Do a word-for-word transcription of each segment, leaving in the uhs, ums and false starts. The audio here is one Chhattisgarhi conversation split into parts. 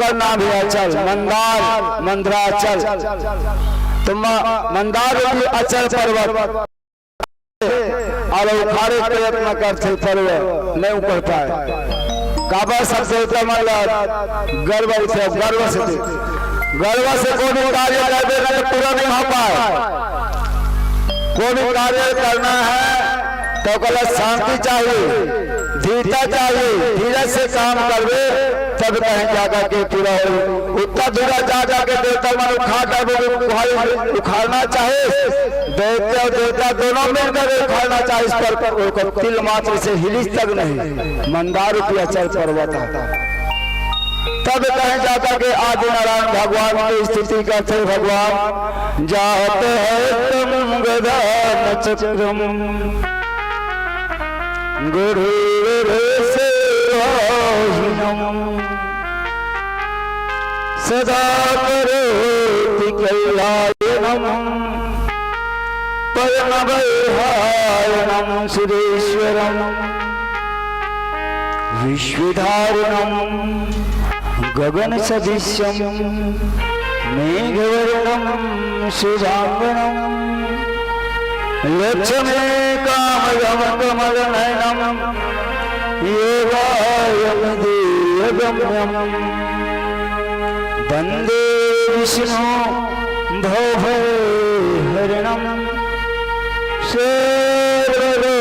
ओकर नाम हे अचल, मंदार, मंदराचल। तो म-, मंदार रूपी अचल पर्वत अउ उखाड़े के प्रयत्न करथे, पर नइ उखड़ पाए। काबर, सब देवता मन ल गर्व रहिथे, गर्व से, गर्व से कोनो भी कार्य करबे ना, तो पूरा नइ हो पाए। कोनो भी कार्य करना हे, तो ओकर ला शांति चाहिए, धीरता चाहिए, धीरज से काम करबे, तब कहीं जाकर के पूरा होही। उतना दूरा जा, जा के देवता मन उखाड़ डारबे, उखाड़, उखाड़ना चाहे, दैत्य अउ देवता दोनों मिलकर उखाड़ना चाहे, इस पर ओकर तिल मात्र से हिलिस तक नहीं। मंदार रूपी अचल पर्वत हे। तब कहीं जाकर के आदि नारायण भगवान के स्तुति करथे, भगवान जात हस्तम गदाम चक्रम गरुड़ सेवाहिनम सदा करोति कल्याणम पवनवैहारिणम सुरेश्वरम विश्वधारिणम गगन सदृशम मेघवर्णम शुभांगनम लक्ष्मीकामदं कमलनयनं योगायं देवगम्यं वन्दे विष्णुं भवभयहरणं सर्वरोगैकनाथनम्।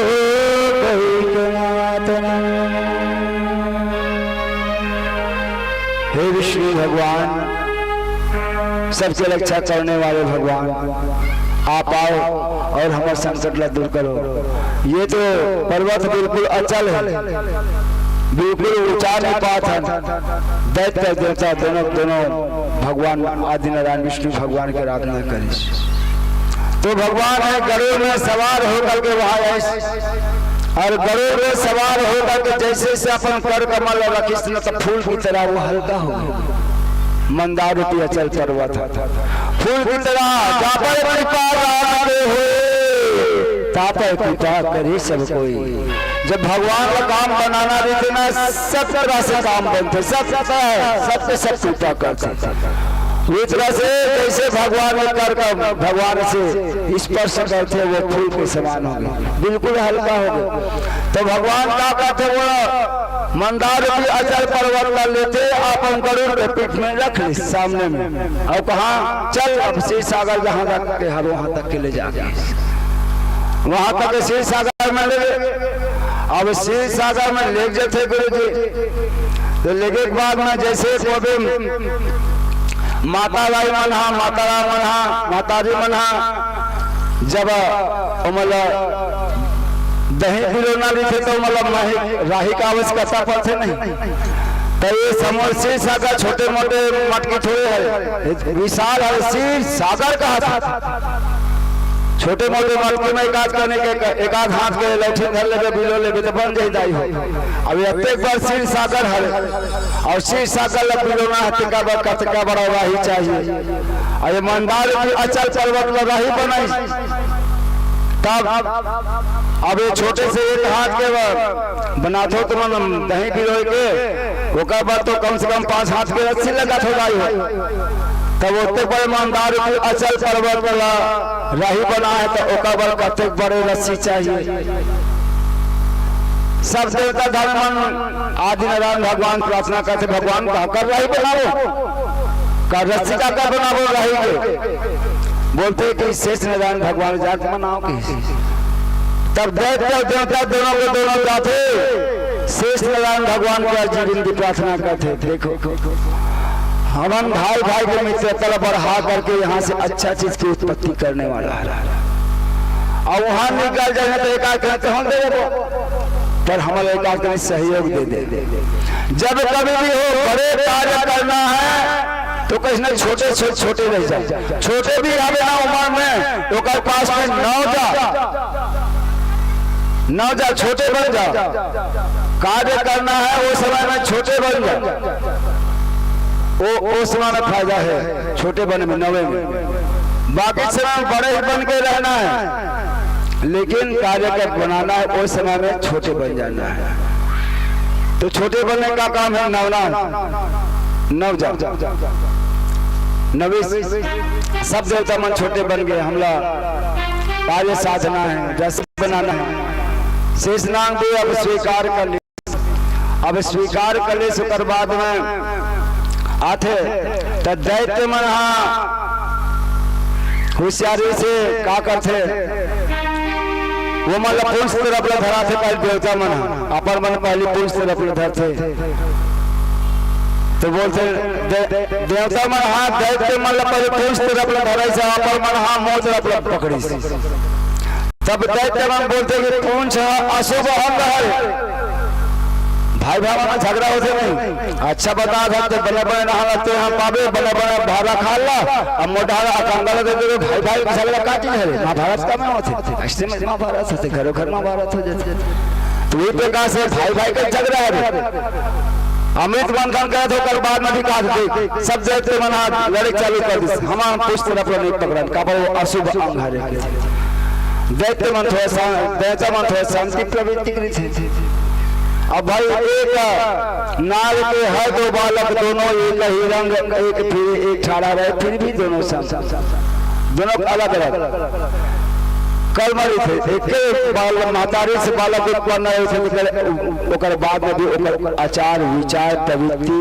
हे विष्णु भगवान, सबके रक्षा करने वाले भगवान, आप आओ और हमर संकट ला दूर करो। ये तो पर्वत बिल्कुल अचल हे, बिल्कुल ऊंचा नइ पात हे। दैत्य देवता दोनों, दोनों भगवान आदि नारायण विष्णु भगवान के आराधना करिस। तो भगवान हे गरुड़ में सवार होकर के वहां आइस। अउ गरुड़ में सवार होकर के जइसे जइसे अपन कर कमल रखिस न, त फूल की तरह वो हल्का हो गे। मंदार रूपी अचल पर्वत हे। फूल की तरह, जा पर कृपा राम के होय, ता पर कृपा करे सब कोई। जब भगवान का काम बनाना रहिथे ना, सब तरह से काम बनथे, सब तरह, सबके सब कृपा करथे। वो तरह से जइसे भगवान के कर कमल भगवान से स्पर्श करथे, वो फूल के समान हो गे, बिल्कुल हल्का हो गे। तो भगवान का करथे, वो मंदार रूपी अचल पर्वत ला लेथे, अपन गरुड़ के पीठ में रख लिस सामने में, अउ कहा, "चल, अब क्षीर सागर जहां तक के हर, वहां तक के ले जाके वहां तक क्षीर सागर में ले गे।" अब क्षीर सागर में लेग जाथे गुरु जी, तो लेगे के बाद में जइसे को भी माता राई मन हा, माता राम मन हा, माताजी मन हा, जब ओमन ला दही पिलोना रहिथे, तो ओमन ला मही-, राही के आवश्यकता पड़थे नहीं। तो ये समझ क्षीर सागर छोटे मोटे मटकी थोड़े हे, विशाल हे, क्षीर सागर कहा था। छोटे मोटे मटकी में एक आध करने के, एक आध हाथ के लौठी धर लेबे, बिलो लेबे, तो बन जाई दाई हो। अब एतेक बड़ क्षीर सागर हे, अउ क्षीर सागर ला पिलोना हे, तेकर बर कतका बड़ा राही चाहिए। अउ ये मंदार रूपी अचल पर्वत ला राही बनाइस। तब अब ये छोटे से एक हाथ के ब-, बनाथो तुमन दही पिरोय के, ओकर बाद तो कम से कम पांच हाथ के रस्सी लगाथो दाई हो। तब ओतेक बड़े मंदार रूपी अचल पर्वत ला राही बनाए, तो ओकर बर कतेक बड़े रस्सी चाहिए। सब देवता धर्म मन आदि नारायण भगवान प्रार्थना करथे, "भगवान, काकर राही बनाबो, का रस्सी काकर बनाबो राही के?" बोलथे कि शेष नारायण भगवान जाके बनाओ कि। तब दैत्य देवता दोनों के दोनों जाथे, शेष नारायण भगवान के अर्जी विनती प्रार्थना करथे, "देखो, हमन भाई भाई के मित्रता ला बढ़ा करके यहाँ से अच्छा चीज की उत्पत्ति करने वाला हे, अउ वहां निकल जाए तो एकाध कहीं तो हम दे देबो, पर हमन एकाध कहीं सहयोग दे दे।" जब कभी भी हो, बड़े कार्य करना हे, तो कहीं ना छोटे, छोटे, छोटे रह जाए। छोटे भी आवे ना उम्र में, ओकर पास में नव जा, नव जा, छोटे बन जा। कार्य करना हे, वो समय में छोटे बन जा। वो, वो समय में फायदा हे, छोटे बने में, नवे में। बाकी समय में बड़े ही बन के रहना हे। लेकिन कार्य के बनाना हे, ओ समय में छोटे बन जाना हे। तो छोटे बनने का काम हे नवना। नव जन, नवीस, सब देवता मन छोटे बन गए। हमला कार्य साधना है, रस बनाना है। शेष नांग भी अब स्वीकार कर ले, अब स्वीकार कर ले, ओकर बाद में आथे त दैत्य मन हा होशियारी से का करथे, वो मन ला पुंछ तरफ ला धराथे, पहले देवता मन हा, अपन मन पहले पुंछ तरफ ला धरथे। तो बोलथे, दे-, देवता मन हा दैत्य मन ला पहले पुंछ तरफ ला धराइस, अपन मन हा मोच तरफ ला पकड़िस। तब दैत्य मन बोलथे कि पुंछ हा अशुभ अंग है। भाई भाई में झगड़ा होथे नहीं, अच्छा बता था तो बने बने नहा लगते हैं पाबे, बने बने भारा खा ला, अब मोटा अकंगल दे दे भाई भाई में झगड़ा का चीज है रे? महाभारत का में होथे, ऐसे में महाभारत होथे, घरों घर महाभारत हो जाथे। तो ये प्रकार से भाई भाई के झगड़ा है रे। अमृत मंथन करत होकर बाद में भी कहा थे, सब दैत्य मन हा लड़े चालू कर दिस, हम पुंछ तरफ ला नहीं पकड़न, काबर वो अशुभ अंग हरे। दैत्य मन थोड़ा सा, दैत्य मन थोड़ा शांति प्रवृत्ति करी थे। अब भाई एक नार के है दो बालक, दोनों एक ही रंग, एक फिर एक ठाड़ा रहे, फिर भी दोनों सम, दोनों अलग अलग कर्म रहिथे। एक बाल महतारी से बालक उत्पन्न रहिथे, ओकर बाद में भी ओकर आचार विचार प्रवृत्ति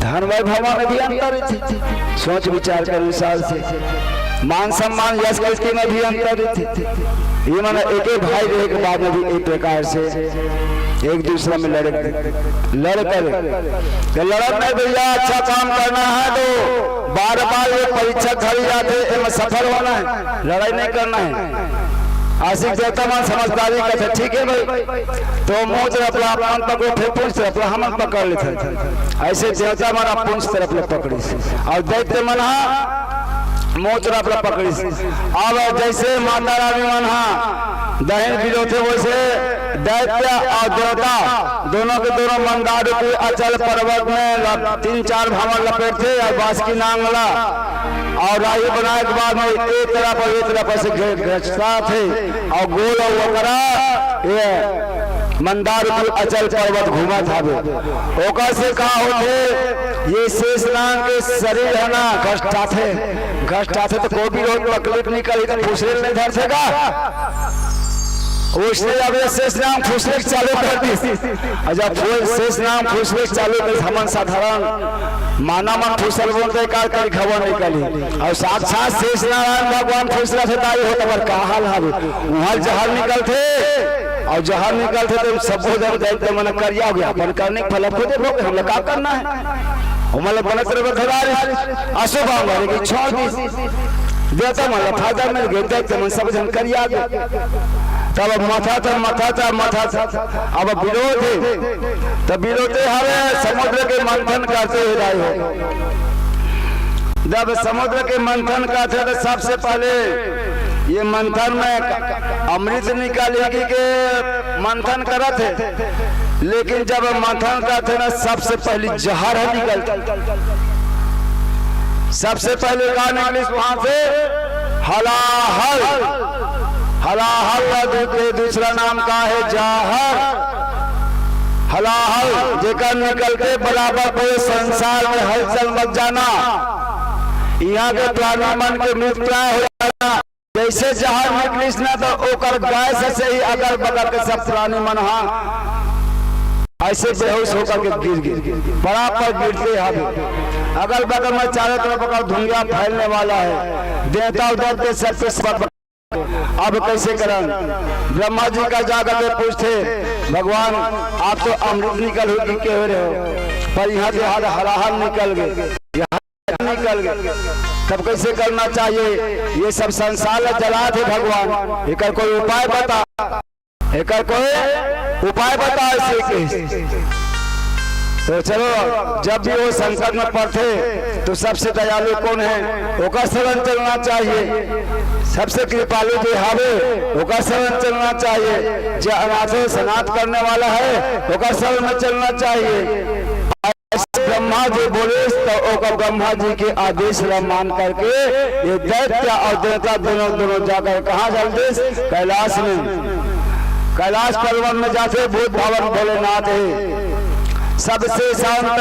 धन वैभव में भी अंतर रहिथे, सोच विचार के अनुसार से मान सम्मान यश कीर्ति में भी अंतर रहिथे। ये मन एक भाई रहे के बाद में भी एक प्रकार से एक दूसरा में लड़े, लड़ करे। तो लड़त नहीं भैया, अच्छा काम करना है तो बार बार ये परीक्षा धरी जाथे, एमे सफल होना है, लड़ाई नहीं करना है। आशिक देवता मन समझदारी करथे, ठीक है भाई, तो मोच तरफ ला अपन पकड़ो, फिर पुंछ तरफ ला हमन पकड़ लेथे। ऐसे देवता मन पुंछ तरफ ला पकड़िस और दैत्य मन हा मोच तरफ ला पकड़िस। अब जैसे माता रानी मन हा दहिन बिलोथे, वैसे दैत्य और देवता दोनों के दोनों मंदार रूपी अचल पर्वत में ल-, तीन चार भांवर लपेटथे और बासुकी नांग ला और राही बनाए के बाद में एक तरफ और एक तरफ से घे-, घसता थे और गोल और ओकरा ये मंदार रूपी अचल पर्वत घूमत हवे। ओकर से का होथे? ये शेष नांग के शरीर है ना, घसटाथे, घसटाथे तो कोई भी रोग तकलीफ निकली तो फुसरे नहीं धर सका। उसने अब ये शेष नांग फुसरे चालू कर दी। और जब फुल शेष नांग फुसरे चालू कर, हमन साधारण माना मन फुसल बोलते का करी, खबर निकली। और साक्षात शेष नारायण भगवान फुसला से तारी होता पर का हाल हवे? वहां जहर निकलथे और जहर निकलथे तो सबो जन दैत्य मन करिया गया, अपन करने के फल खुदे भोग, हमला का करना है? हमला गलत रहे धरारी अशुभ हमारे की छोड़ दी। देवता मन ला फायदा मिल गए, दैत्य मन सब जन करिया गए। तब मथा था, मथा था, मथा था, अब विरोध है। तब विरोध हवे समुद्र के मंथन करते हुए दाई हो। जब समुद्र के मंथन करथे तो सबसे पहले ये मंथन में अमृत निकालेगी के मंथन करत है, लेकिन जब मंथन करथे ना, सबसे पहले जहर है निकलता। सबसे पहले का निकलिस वहां से? हलाहल। हलाहल का दू-, के दूसरा नाम का है? जहर। हलाहल जेकर निकलते बराबर पूरे संसार में हलचल मच जाना, यहाँ के प्राणी मन के मृत्यु हो जाना। जैसे जहर निकलिस ना, तो ओकर गैस से ही अगल बगल के सब प्राणी मन हा ऐसे बेहोश होकर के गिर गिर पड़ा पर गिरते हवे। अगल बगल में चारों तरफ ओकर धुंधिया फैलने वाला है। देवता उधर के सब के सब। अब कैसे करन? ब्रह्मा जी का जाकर के पूछथे, भगवान, आप तो अमृत निकल हो के हो रहे हो, पर यहाँ तो हर हलाहल निकल गए, यहाँ निकल गए, तब कैसे करना चाहिए? ये सब संसार ला जलात हे भगवान, एकर कोई उपाय बता, एकर कोई उपाय बता। ऐसे के तो चलो, जब भी वो संकट में पड़थे तो सबसे दयालु कौन है, ओकर शरण चलना चाहिए। सबसे कृपालु जो हवे, ओकर शरण चलना चाहिए। जे अनाथ सनाथ करने वाला है, ओकर शरण में चलना चाहिए। ऐसे ब्रह्मा जी बोले तो ओकर ब्रह्मा जी के आदेश ला मान करके ये दैत्य और देवता दोनों, दोनों जाकर कहाँ चल देस? कैलाश में। कैलाश पर्वत में जाते भूत भवन भोलेनाथ है, सबसे शांत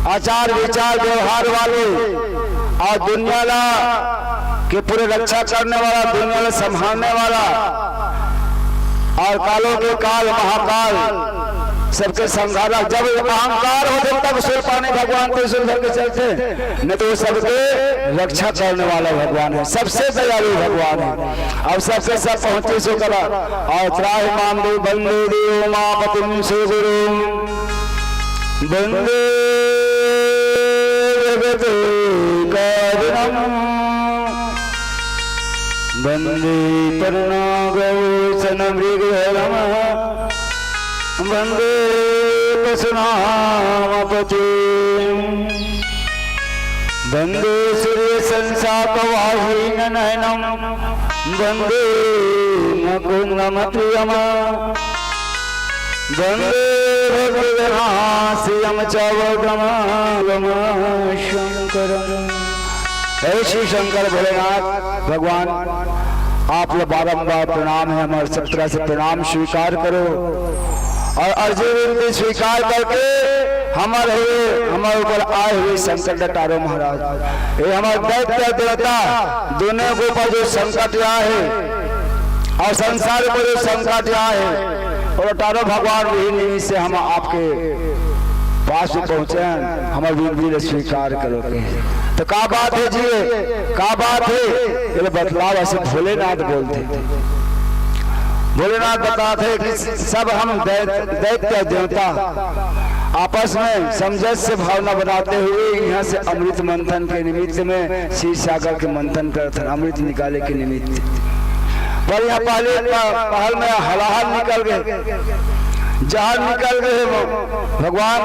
आचार विचार व्यवहार वाले और दुनिया ला के पूरे रक्षा करने वाला, दुनिया ला संभालने वाला और कालों के काल महाकाल सबके संहारक। जब अहंकार होथे तब सुर पानी भगवान त्रिशूल धर के चलथे, नहीं तो वो सबके रक्षा करने वाला भगवान है, सबसे दयालु भगवान है। अब सबके सब पहुँचे सो करा और त्राहि मां देव वंदे देव उमापतिं शिव गुरुं वंदे जगदेकारणं वंदे पन्नागभूषणं मृगधरं वंदे पशूनां पतिं वंदे सूर्यसंशाकवाहिननयनं वंदे मुकुंदमप्रियं वंदे भक्तजनाश्रियं चावगमगम शंकरं। हे शिव शंकर भोलेनाथ भगवान, आप ला बारंबार प्रणाम है, हमर सब तरह से प्रणाम स्वीकार करो और अर्जी विनती स्वीकार करके हमर हुए, हमर ऊपर आए हुए संकट टारो महाराज। ये हमर दैत्य देवता दोनों के ऊपर जो संकट आए है और संसार पर जो संकट आए है, और टारो भगवान, यही निमित्त से हम आपके पास में पहुंचे हैं, हमर विनती ला स्वीकार करो के। तो का बात है जी, का बात है? ये बतलाव ऐसे भोलेनाथ बोलथे। भोलेनाथ बताथे कि सब हम दै-, दैत्य देवता आपस में सामंजस्य भावना बनाते हुए यहाँ से अमृत मंथन के निमित्त में क्षीर सागर के मंथन करत हन, अमृत निकाले के निमित्त। पर यहाँ पहले प-, पहल में हलाहल निकल गए, जहर निकल गए वो भगवान।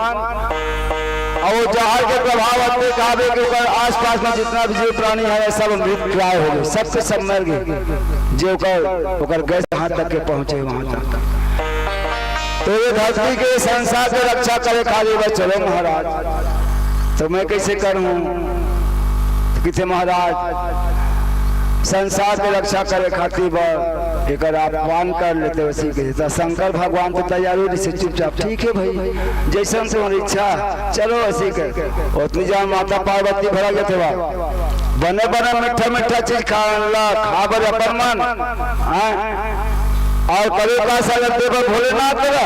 और वो जहर के प्रभाव अतने का बे कि ओकर आसपास में जितना भी जीव प्राणी है, सब मृत प्राय हो गए, सबके सब मर गए। जे ओकर, ओकर गैस जहाँ तक के पहुँचे, वहाँ तक। तो ये धरती के, संसार के रक्षा करे खातिर बस चलो महाराज, तो मैं कैसे करूँ? तो किथे महाराज, संसार के रक्षा करे खातिर बर एकर अपमान कर लेते, वैसे कहे। तो शंकर भगवान तो तैयार हो, जैसे चुपचाप, "ठीक है भाई, जैसन तुम्हारी इच्छा, चलो ऐसे कर।" उतनी जान माता पार्वती भड़क जाथे बा, "बने बने मीठा मीठा चीज खान ला, खा बर अपन मन, हाँ?" और कभी का सागर देव भोलेनाथ का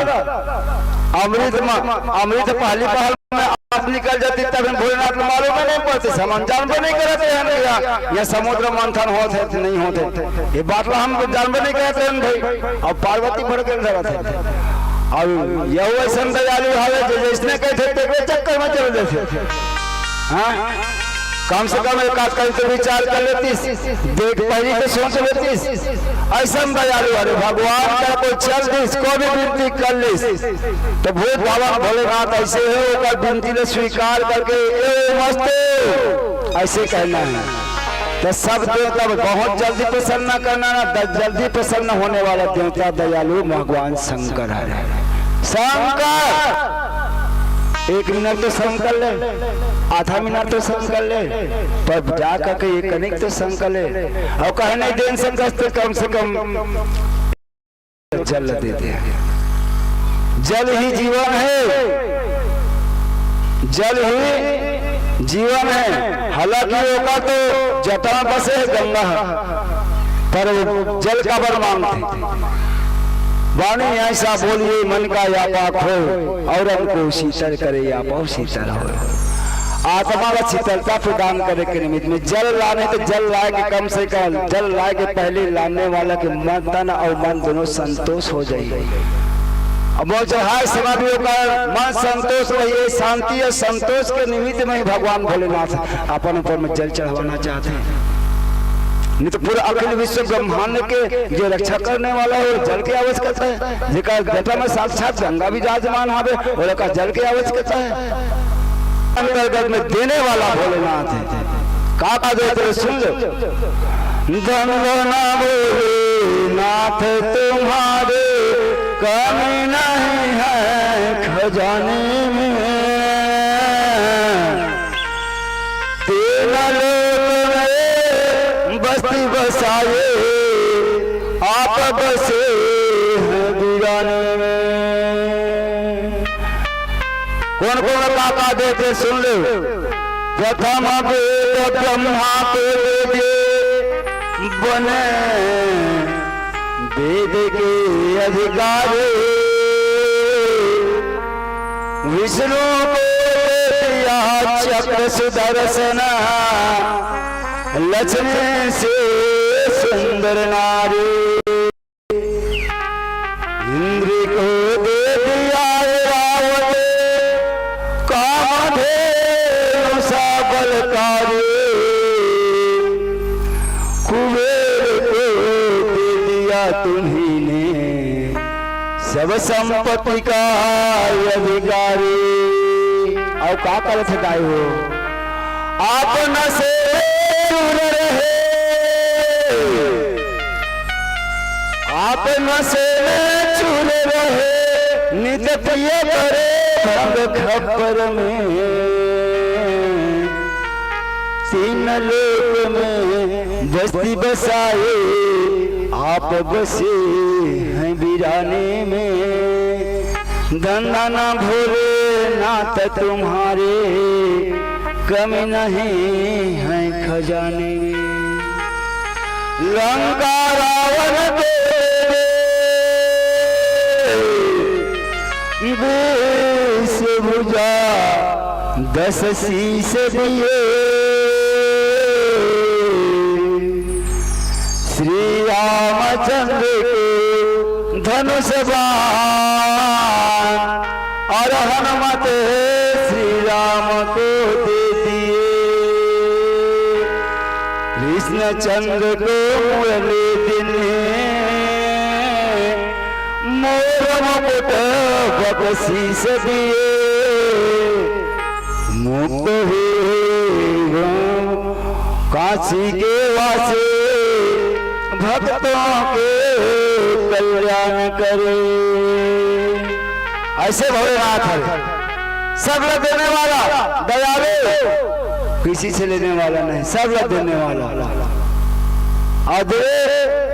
अमृत म-, अमृत पहली पहल में आप निकल जाती, तब हम भोलेनाथ को मालूम ही नहीं पड़ते, समन जानबो नहीं करते हैं भैया, यह समुद्र मंथन होत है कि नहीं होत है, ये बात ला हम जानबो नहीं करते हैं भाई। और पार्वती भड़के धरत है, और यह वैसन दयालु हवे जो जैसने कहते तेरे चक्कर में चल देते। हाँ, कम से कम एक आध कहीं तो विचार कर लेतीस, देख पहली तो सोच लेतीस। ऐसन दयालु, अरे भगवान का कोई चल दिस, कोई भी विनती कर लिस, तो भूत भावन भोलेनाथ ऐसे है, ओकर विनती ले स्वीकार करके, "ए मस्ते," ऐसे कहना है। तो सब देवता बहुत जल्दी प्रसन्न करना ना, द-, जल्दी प्रसन्न होने वाला देवता दयालु भगवान शंकर है। शंकर एक मिनट तो सहन कर ले, आधा मिनट तो सहन कर ले, पर जा करके एक कनिक तो सहन कर ले। और कहे नहीं देन से कष्ट, कम से कम जल दे दे। जल ही जीवन है, जल ही जीवन है। हालांकि ओकर तो जटा में बसे है गंगा, पर वो जल काबर मांगथे? वाणी ऐसा बोलिए मन का व्यापक हो, और हमको शीतल करे या पाओ शीतल हो। आत्मा ला शीतलता प्रदान करे के निमित्त में जल लाने तो जल लाए के कम से कम, जल लाए के पहले लाने वाला के मन, तन और मन दोनों संतोष हो जाए। अब वो चढ़ाए समय भी ओकर मन संतोष रहिए, शांति और संतोष के निमित्त में ही भगवान भोलेनाथ अपन ऊपर में जल चढ़वाना चाहते हैं। नहीं तो पूरा अखिल विश्व ब्रह्मांड के जो रक्षा करने वाला है, वो जल की आवश्यकता है। जेकर जटा में साक्षात गंगा विराजमान हवे, ओला का जल की आवश्यकता है? अंतर्गत में देने वाला भोलेनाथ है। का का देते हैं, सुन लो। धन धन भोलेनाथ तुम्हारे, कमी नहीं है खजाने में। तीन लोक में बस्ती बसाए, आप बसे हैं वीराने में। कौन कौन का देथे, सुन लो। प्रथम वेद ब्रह्मा को दे दिए, बने वेद के अधिकारी। विष्णु को दे दिया चक्र सुदर्शन, लक्ष्मी से सुंदर नारी। इंद्र को दे दिया ऐरावत, कामधेनु सा बलकारी। कुबेर को दे दिया तुम्ही ने, सब संपत्ति का अधिकारी। अउ का करत हे दाई हो? आप नशे में चूर रहे, आप नशे में चूर रहे, नित पिए करे भंग खप्पर में। तीन लोक में बस्ती बसाए, आप बसे हैं वीराने में। धन धन भोलेनाथ तुम्हारे, कमी नहीं है खजाने में। लंका रावण को दे दे बीस भुजा, दस शीश दिए। श्री रामचंद्र को धनुष बाण और हनुमत श्री राम को दे दिए। कृष्ण चंद्र को मुरली दिन्हे, मोर मुकुट बख्शीस दिए। मुक्त हुए हो काशी के वासी, भक्तों के कल्याण करे। ऐसे भोलेनाथ है, सब ला देने वाला, दयालु, किसी से लेने वाला नहीं, सब ला देने वाला। और दे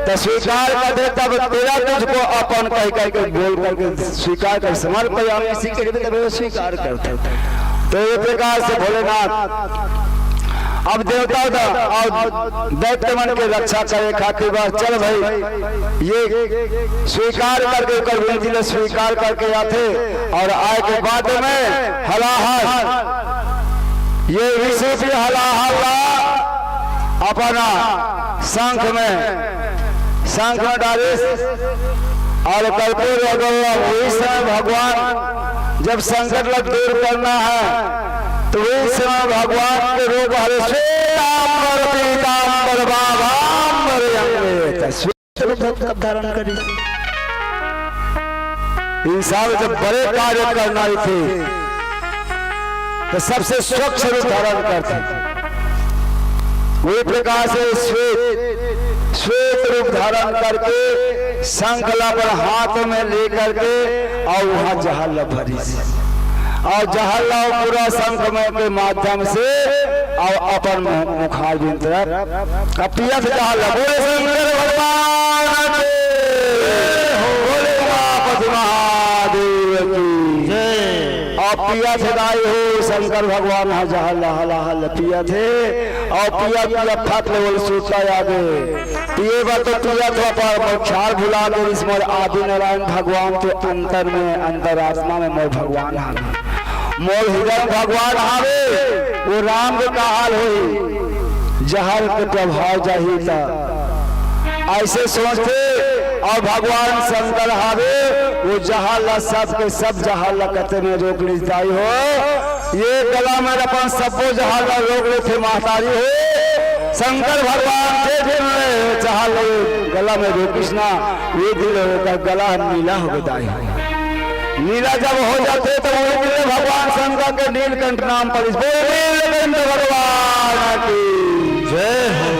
तो स्वीकार कर दे, तब तेरा तुझको अपन कह करके, बोल करके स्वीकार कर, समर्पयामि इसी के लिए तब वो स्वीकार करते। तो ये प्रकार से भोलेनाथ अब देवता दा और दैत्य मन के रक्षा करे खातिर बा। चल भाई, ये स्वीकार करके, ओकर विनती ला स्वीकार करके आथे और आए के बाद में हलाहल, ये विष रूपी हलाहल ला अपना शंख में, शंख में डालिस और कर्पूर अगरबत्ती। वही समय भगवान जब संकट ला दूर करना है, तो वही समय भगवान के रूप हरे श्वेतांबर पीतांबर बाघांबर अंगे। तो श्वेत रूप कब धारण करिस? इंसान जब बड़े कार्य करना ही थे, तो सबसे स्वच्छ रूप धारण करते। वही प्रकार से श्वेत, श्वेत रूप धारण करके शंख ला अपन हाथ में लेकर के और वहाँ जहर ला भरिस और जहर ला पूरा शंख में के माध्यम से और अपन मुख-, मुखारविंद तरफ अब पियत जहर ला। बोले शंकर भगवान की, बोले उमापति महादेव की। जय। अब पियत दाई हो शंकर भगवान ह जहर ला हलाहल पियत हे और पिया पिया फट ले बोल सुता आगे। पिए बा तो पिया तो पर मोर ख्याल भुला दे इस मोर आदि नारायण भगवान तो अंतर में, अंतरात्मा में मोर भगवान हवे, मोर हृदय में भगवान हवे। वो राम के का हाल होई, जहर के प्रभाव जाही त ऐसे सोचते। और भगवान शंकर हवे, वो जहर ला, सब के सब जहर ला कते में रोक लिस दाई हो। ये गला में अपन सब्बो जहर ला रोक लेथे महतारी हो। शंकर भगवान जे दिन ले जहर ला गला में रोकिस ना, ये दिन ओकर गला नीला हो दाई हो। नीला जब हो जाथे तो वही दिन ले भगवान शंकर के नीलकंठ नाम पड़िस। बोल नीलकंठ भगवान की जय हो।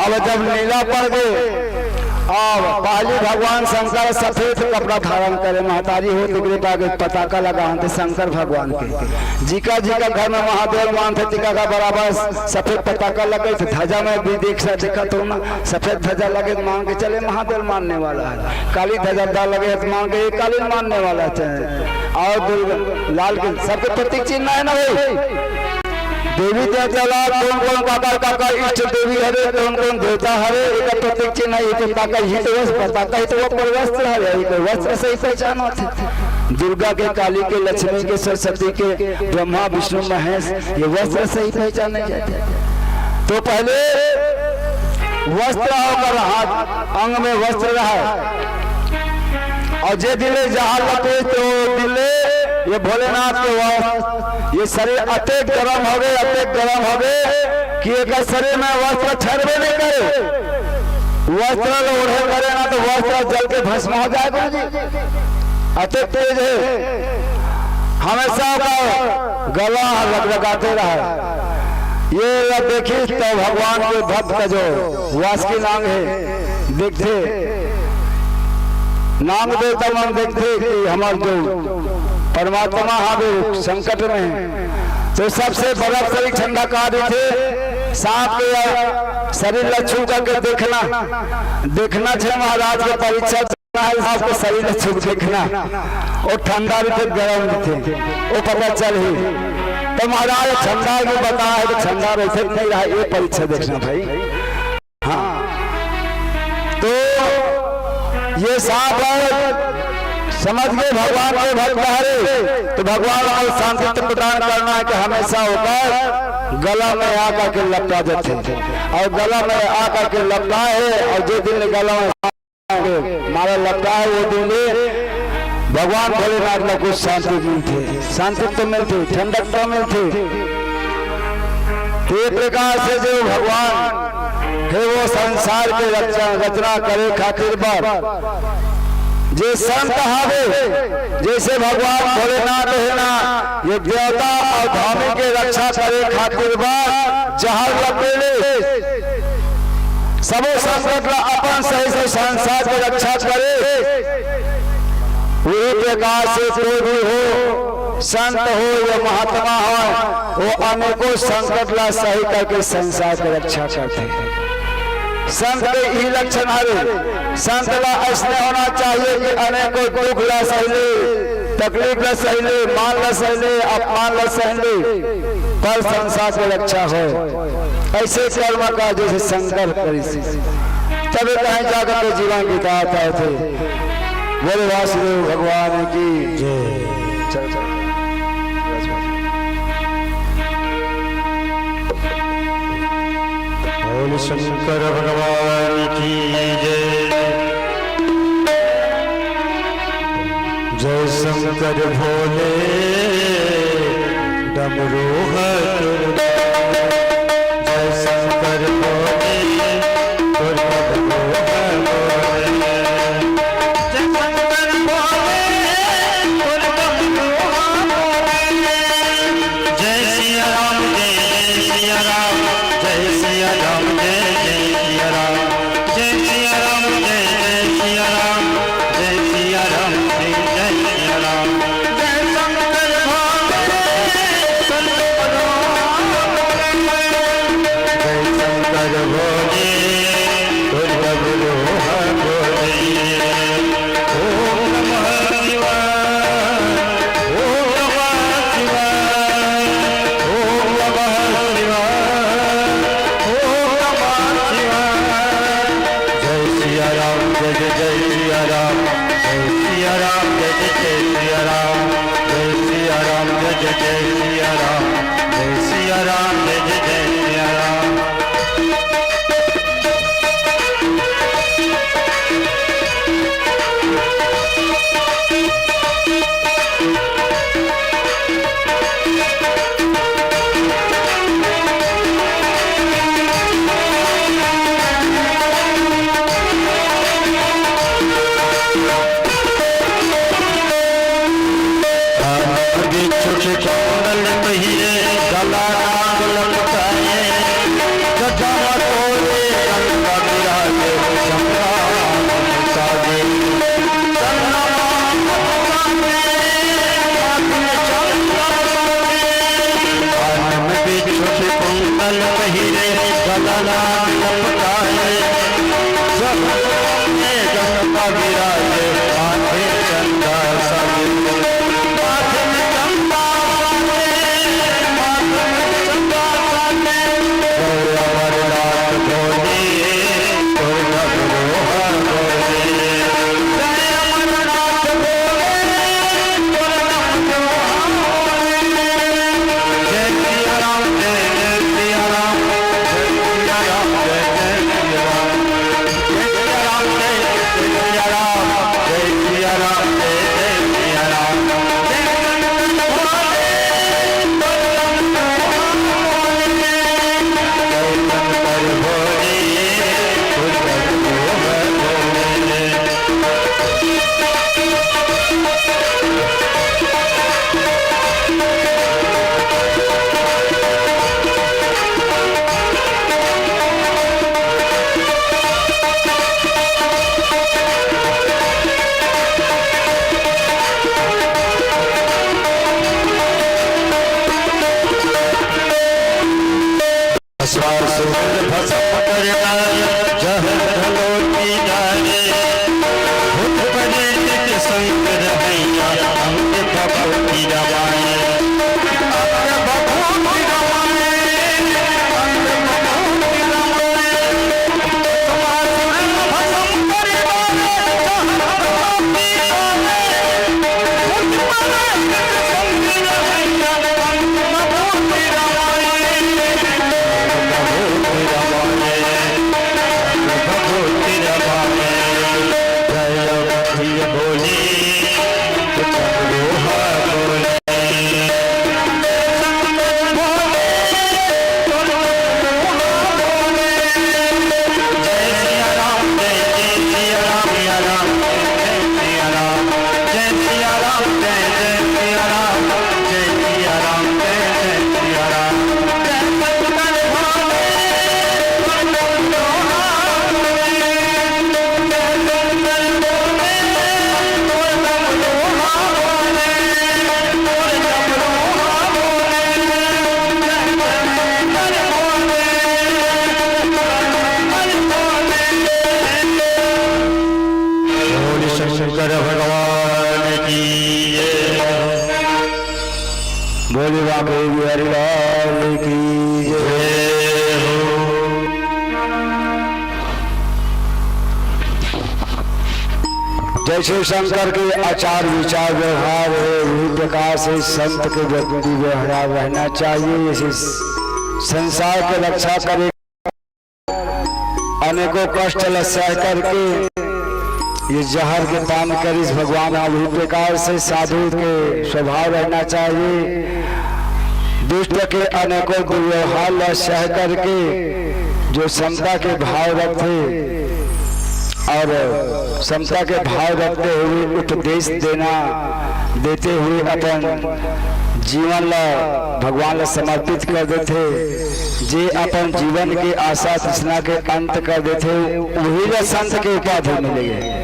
अब जब नीला पड़ गए, अब पहली भगवान शंकर सफेद कपड़ा धारण करे, महतारी हो तिकरे पागे पताका लगा हन ते शंकर भगवान के। जिका जिका घर में महादेव मान थे, तिका का बराबर सफेद पताका लगे थे। ध्वजा में भी देख सा, देखा तो ना, सफेद ध्वजा लगे मान के चले महादेव मानने वाला है। काली ध्वजा दा लगे है तो मान के ये काली मानने वाला है। अउ दुर्गा लाल के सबके प्रतीक चिन्ह हे ना भाई। देवी देवता ला कौन कौन काकर काकर इष्ट देवी हरे, कौन कौन देवता हरे, एकर प्रतीक चिन्ह हे। तो ताका ही तो वस्त्र, ताका ही तो वो पर वस्त्र हरे, एक वस्त्र से ही पहचान होथे। दुर्गा के, काली के, लक्ष्मी के, सरस्वती के, ब्रह्मा विष्णु महेश, ये वस्त्र से ही पहचाने जाथे। तो पहले वस्त्र अउ ओकर हाथ, अंग में वस्त्र रहे। अउ जे दिन ले जहाज लपेट, तो दिन ले ये भोलेनाथ के वस्त्र, ये शरीर अतेक गरम होगे, अतेक गरम होगे कि एकर शरीर में वस्त्र ठहरबे नहीं करे। वस्त्र ल ओढ़े करे ना, तो वस्त्र जल के भस्म हो जाए गुरुजी। अतेक तेज हे, हमेशा ओकर गला लकलकाते रहे। ये ला देखिस त भगवान के भक्त का जो वासुकी नांग हे, देखथे, नांग देवता मन देखथे कि हमर जो परमात्मा हवे संकट में हे, तो सबसे बड़ा शरीर ठंडा कर देथे। सांप के शरीर ला छू करके देखना, देखना हे महाराज के परीक्षा। महाराज, आपके शरीर में छुप देखना, वो ठंडा रहिथे, गरम रहिथे, वो पता चलही। तो महाराज ठंडा के बताए हे, तो ठंडा रहिथे कि नहीं रहा, ये परीक्षा देखना भाई। हाँ, तो ये सांप हे, समझ गए, भगवान के भक्त हरे, तो भगवान को शांति तो प्रदान करना हे कि हमेशा ओकर गला में आकर के लपटा जाथे, अउ गला में आकर के लपटा हे, अउ जे दिन गला में माला लपटा हे, वो दिन ले भगवान भोलेनाथ ला कुछ शांति मिलथे, शांति तो मिलथे, ठंडक तो मिलथे। तो ये प्रकार से जो भगवान हे, वो संसार के रचना, रचना करे खातिर बर जे संत हवे, जैसे भगवान भोलेनाथ हे ना, ये देवता अउ धामी के रक्षा करे खातिर बर जहाज लपेटे, सबो संकट ला अपन सही से संसार के रक्षा करे। वही प्रकार से कोई भी हो, संत हो या महात्मा हो, वो अनेकों संकट ला सही करके संसार के रक्षा करथे। संत के ई लक्षण हरे। संत ला अइसने होना चाहिए कि अनेकों दुख ला सह ले, तकलीफ ला सह ले, मान ला सह ले, अपमान ला सह ले, पर संसार के रक्षा हो। ऐसे कर्म का जैसे शंकर करिस, तबे कहीं जाकर के जीवन बिता पाथे। बोले वासुदेव भगवान की जय। चल, चल। बोल शंकर भगवान की जय। जय शंकर भोले डमरू हथुर। जय शंकर भोले डमरू हथुर। जय शंकर भोले डमरू हथुर। जय सिया राम, जय जय सिया राम, जय सिया राम, जय जय सिया राम, जय सिया राम, जय जय सिया राम, जय सिया राम, जय जय सिया राम। जय शंकर भोले, जय शंकर भोले, भोले। ओम नमः शिवाय, ओम नमः शिवाय, ओम नमः शिवाय, ओम नमः शिवाय। जय सिया राम, जय जय जय सिया राम, जय सिया राम, जय जय जय सिया राम, जय सिया राम, जय जय जय सिया राम, जय सिया राम, जय जय जय सिया राम। बिच्छू के चंदन पहिरे, गला नाग लटकाए, गजब तोरे गंगा विराजे, चंद्रमा साजे। चंद्रमा साजे, हाथ में चंदन साजे। कान में बिच्छू के कुंडल पहिरे, गला नाग लटकाए, जब में गंगा विराजे, माथे चंदा साजे। सुर भसम करना जहर घलो पी डारे। भूत प्रेत के संग रहैया अंत भभूति रमाए। अंत भभूति रमाए, अंत भभूति रमाए। सुर भसम करना जहर घलो पी डारे। बोल शंकर भगवान की जय। बोले बांके बिहारी लाल की जय हो। जैसे शंकर के आचार विचार व्यवहार है, वही प्रकार से संत के व्यक्ति व्यवहार रहना चाहिए। इस संसार के रक्षा करे, अनेकों कष्ट ल सह करके ये जहर के पान करिस भगवान। अब इही प्रकार से साधु के स्वभाव रहना चाहिए, दुष्ट के अनेकों दुर्व्यवहार ल सह करके जो समता के भाव रखथे और समता के भाव रखते हुए उपदेश देना, देते हुए अपन जीवन ला भगवान ला समर्पित कर देथे। जे अपन जीवन के आशा तृष्णा के अंत कर देथे, वही ला संत के उपाधि मिलेगे।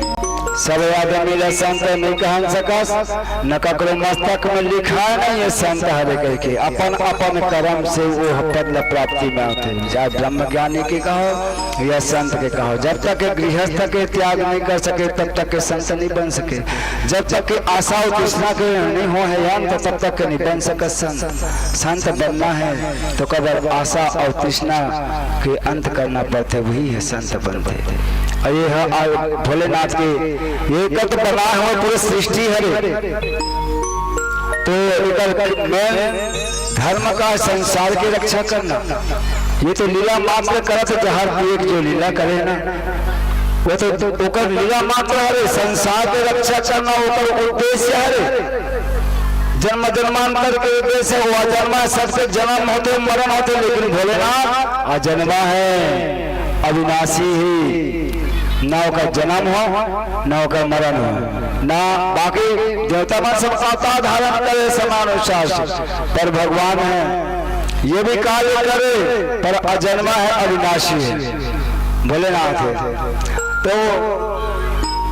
सब आदमी ला संत नहीं कहन सकस, न ककरो मस्तक में लिखा नहीं है संत हरे कह के। अपन अपन कर्म से वो पद ला प्राप्ति में आथे। चाहे ब्रह्म ज्ञानी के कहो या संत के कहो, जब तक के गृहस्थ के त्याग नहीं कर सके, तब तक के संत नहीं बन सके। जब तक के आशा और तृष्णा के नहीं हो है अंत, तब तक के नहीं बन सके संत। संत बनना है तो कबर आशा और तृष्णा के अंत करना पड़थे, वही है संत बनथे। और ये है आ-, भोलेनाथ के ये कत बनाए हुए पूरे सृष्टि हरे। तो एकर main धर्म का, संसार के रक्षा करना। ये तो लीला मात्र करत, जहर पिए के जो लीला करे ना, वो तो ओकर लीला मात्र हरे, संसार के रक्षा करना ओकर उद्देश्य हरे। जन्म जन्मांतर के उद्देश्य, वो अजन्मा, सबके जन्म होथे, मरण होथे, लेकिन भोलेनाथ अजन्मा है, अविनाशी है। ना ओकर जन्म हो, ना ओकर मरण हो, ना बाकी देवता मन सब अवतार धारण करे समानुशासन, पर भगवान है, ये भी कार्य करे, पर अजन्मा है, अविनाशी है, भोलेनाथ है। तो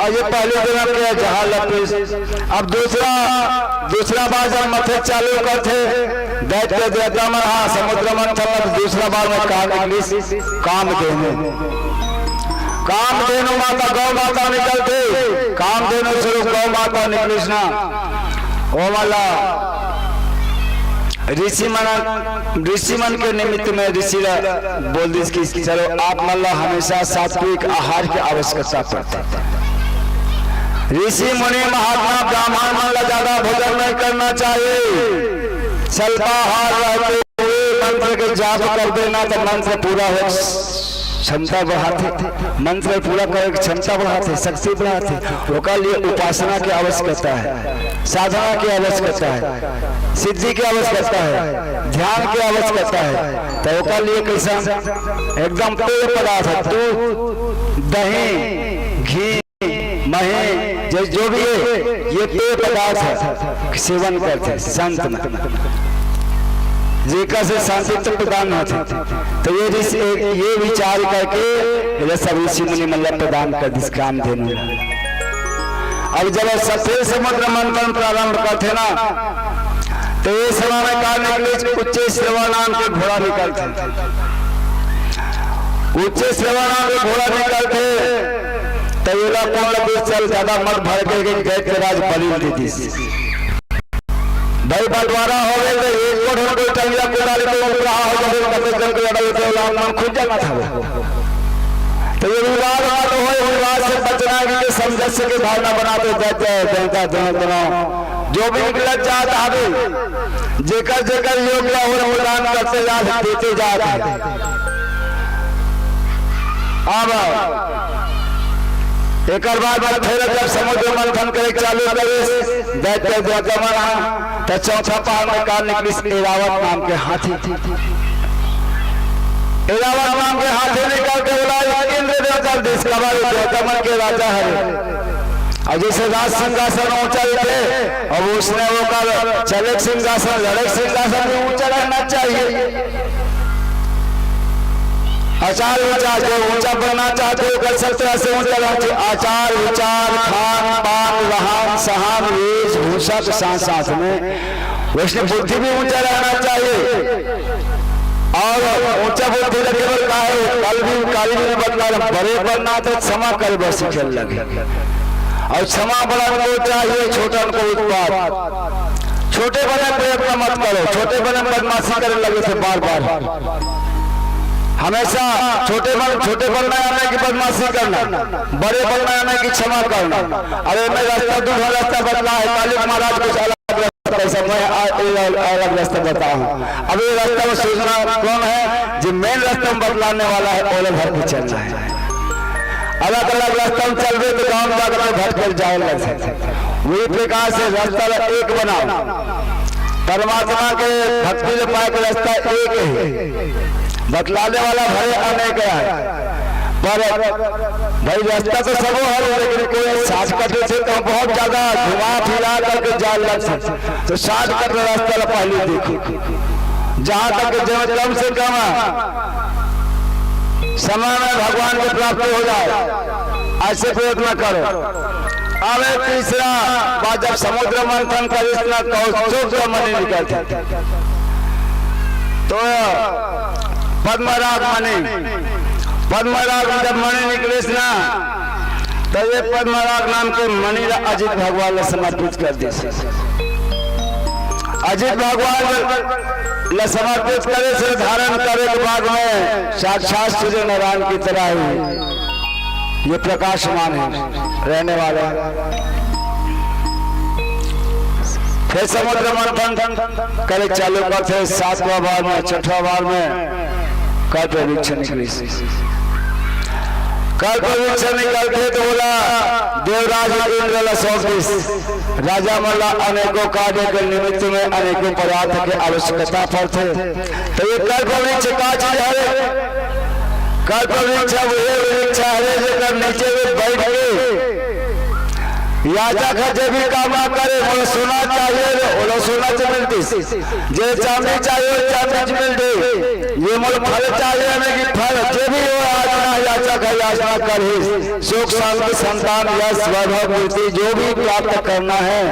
और ये पहले जन्म के जहाँ लपे, अब दूसरा, दूसरा बार जब मथे चालू करथे, दैत्य देवता मन, हाँ, समुद्र मंथन में दूसरा बार में कहा निकलिस, कामधेनु। कामधेनु माता, गौ माता निकलथे, कामधेनु स्वरूप गौ माता निकलिस ना। ओ वाला ऋषि मन, ऋषि मन के निमित्त में ऋषि ला बोल दिस कि चलो, आप मन ला हमेशा सात्विक आहार के आवश्यकता पड़थे। ऋषि मुनि महात्मा ब्राह्मण मन ला ज्यादा भोजन नहीं करना चाहिए, स्वल्पाहार रहते हुए मंत्र के जाप कर देना तो मंत्र पूरा हो, क्षमता बढ़ाथे, मंत्र पूरा करे के क्षमता बढ़ाथे, शक्ति बढ़ाथे। ओकर लिए उपासना के आवश्यकता है, साधना के आवश्यकता है, सिद्धि के आवश्यकता है, ध्यान के आवश्यकता है। तो ओकर लिए कैसा? एकदम पेय पदार्थ, दूध, दही, घी, मही, जैसे जो भी है, ये पेय पदार्थ है, सेवन करथे संत मन, जेकर से शांति तो प्रदान होथे। तो ये ऋषि, ये विचार करके ये सब ऋषि मुनि मन ला प्रदान कर दिस कामधेनु ला। अब जब सफेद समुद्र मंथन प्रारंभ करथे ना, तो ये समय में का निकले, उच्चैःश्रवा नाम के घोड़ा निकलथे। उच्च सेवा नाम के घोड़ा निकलथे, त एला कोन ल दीस, चल ज्यादा मत भड़के के, दैत्य राज बलि ल दे दीस। भाई बंटवारा हो गए तो एक को ढंग कोई टंगिया कुदारी को उठ रहा हो, जब कते जंग लड़ाई तो लाल मन खुद जमा था। तो ये विवाद ना तो होए, विवाद से बचना है कि समझ सके, भावना बनाते जाते हैं, जनता दोनों दोनों जो भी निकलत जात आवे, जेकर जेकर योग्य हो प्रदान करते जात, देते जात है। अब एकर बाद में फिर जब समुद्र मंथन करे चालू करे, दैत्य देवता मन, त चौथा पहाड़ में का निकलिस? ऐरावत नाम के हाथी। ऐरावत नाम के हाथी निकल के बोला, "इंद्र देवता दिस कबाड़ी देवता मन के राजा हरे।" और जैसे राज सिंहासन ऊंचा रहते, अब उसने वो कर चले सिंहासन, लड़े सिंहासन भी ऊंचा रहना चाहिए। आचार विचार, जो ऊंचा बनना चाहते हो, कर सकते हैं, ऐसे ऊंचा रहना चाहिए। आचार विचार, खान पान, रहन सहन, वेशभूषा के साथ साथ में वैसे बुद्धि भी ऊंचा रहना चाहिए। और ऊंचा बुद्धि रखे बर का है, कल भी, काली भी बतला रहा, बड़े बनना तो क्षमा करे बर सीखे लगे। और क्षमा बड़ा को चाहिए, छोटा को उत्पात। छोटे बने प्रयत्न मत करो, छोटे बने बदमाशी करे लगे थे बार बार। हमेशा छोटे बन, छोटे बनना है नहीं कि बदमाशी करना, बड़े बनना है नहीं कि क्षमा करना। अरे मैं रास्ता, दूसरा रास्ता बदला है, कालिक महाराज कुछ अलग रास्ता, ऐसा मैं आ-, ए-, अलग रास्ता बताऊं। अब ये रास्ता में सोचना कौन है, जो मेन रास्ता में बतलाने वाला है, ओले भर के चलना है। अलग-अलग रास्ता में चलबे तो गांव जाकर भटकल जाए लग सकते। वही प्रकार से रास्ता ला एक बनाओ। परमात्मा के भक्ति ले पाए के रास्ता एक है। बतलाने वाला भले अनेक है, पर भाई रास्ता तो सबो है, लेकिन कोई shortcut से तो बहुत ज्यादा घुमा फिरा करके जाए लग सकते। तो shortcut रास्ता ला पहले देखो, जहां तक जो कम से कम समय में भगवान की प्राप्ति हो जाए, ऐसे प्रयत्न करो। अब तीसरा बात, जब समुद्र मंथन करिस ना, कौस्तुभ मणि निकलथे, तो पद्मराग मणि, पद्मराग जब मणि निकलिस ना, तो ये पद्मराग नाम के मणि ला अजित भगवान ला समर्पित कर दिस। अजित भगवान ला समर्पित करे से धारण करे के बाद में साक्षात सूर्य नारायण की तरह ही ये प्रकाशमान है, रहने वाले हैं। फिर समुद्र मंथन करे चालू करथे, सातवां बार में, छठवां बार में कल्प वृक्ष निकलिस। कल्प वृक्ष निकलथे तो बोला, देवराज इंद्र ला सौंप दिस। राजा मन ला अनेकों कार्य के निमित्त में अनेकों पदार्थ के आवश्यकता पड़थे। तो ये कल्प वृक्ष का चीज हरे? कल्प वृक्ष वो वृक्ष हरे जेकर नीचे में बैठ के याचक ह जे भी कामना करे, मोला सोना चाहिए रे, ओला सोना च मिलतिस। जे चांदी चाहिए, चांदी च मिलतिस। ये मोला फल चाहिए, यानी कि फल, जे भी हो याचना, याचक ह याचना करही। सुख, शांति, संतान, यश, वैभव, कीर्ति, जो भी प्राप्त करना है,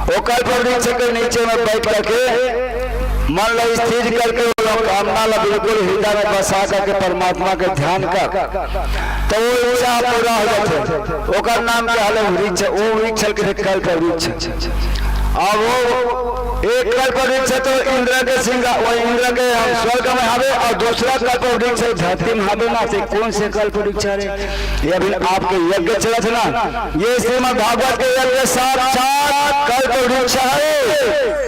वो कल्प वृक्ष के नीचे में बैठ करके मन ला स्थिर करके वो कामना ला बिल्कुल हृदय में बसा करके परमात्मा के ध्यान कर, तो वो इच्छा पूरा हो जाथे। ओकर नाम के हले वृक्ष, वो वृक्ष के कल्प वृक्ष। अब वो एक कल्प वृक्ष तो इंद्र के सिंहा-, वो इंद्र के हम स्वर्ग में हवे, और दूसरा कल्प वृक्ष धरती में हवे ना, ते कौन से कल्प वृक्ष हरे? ये अभी आपके यज्ञ चलत हे ना, ये श्रीमद् भागवत के यज्ञ साक्षात कल्प वृक्ष है।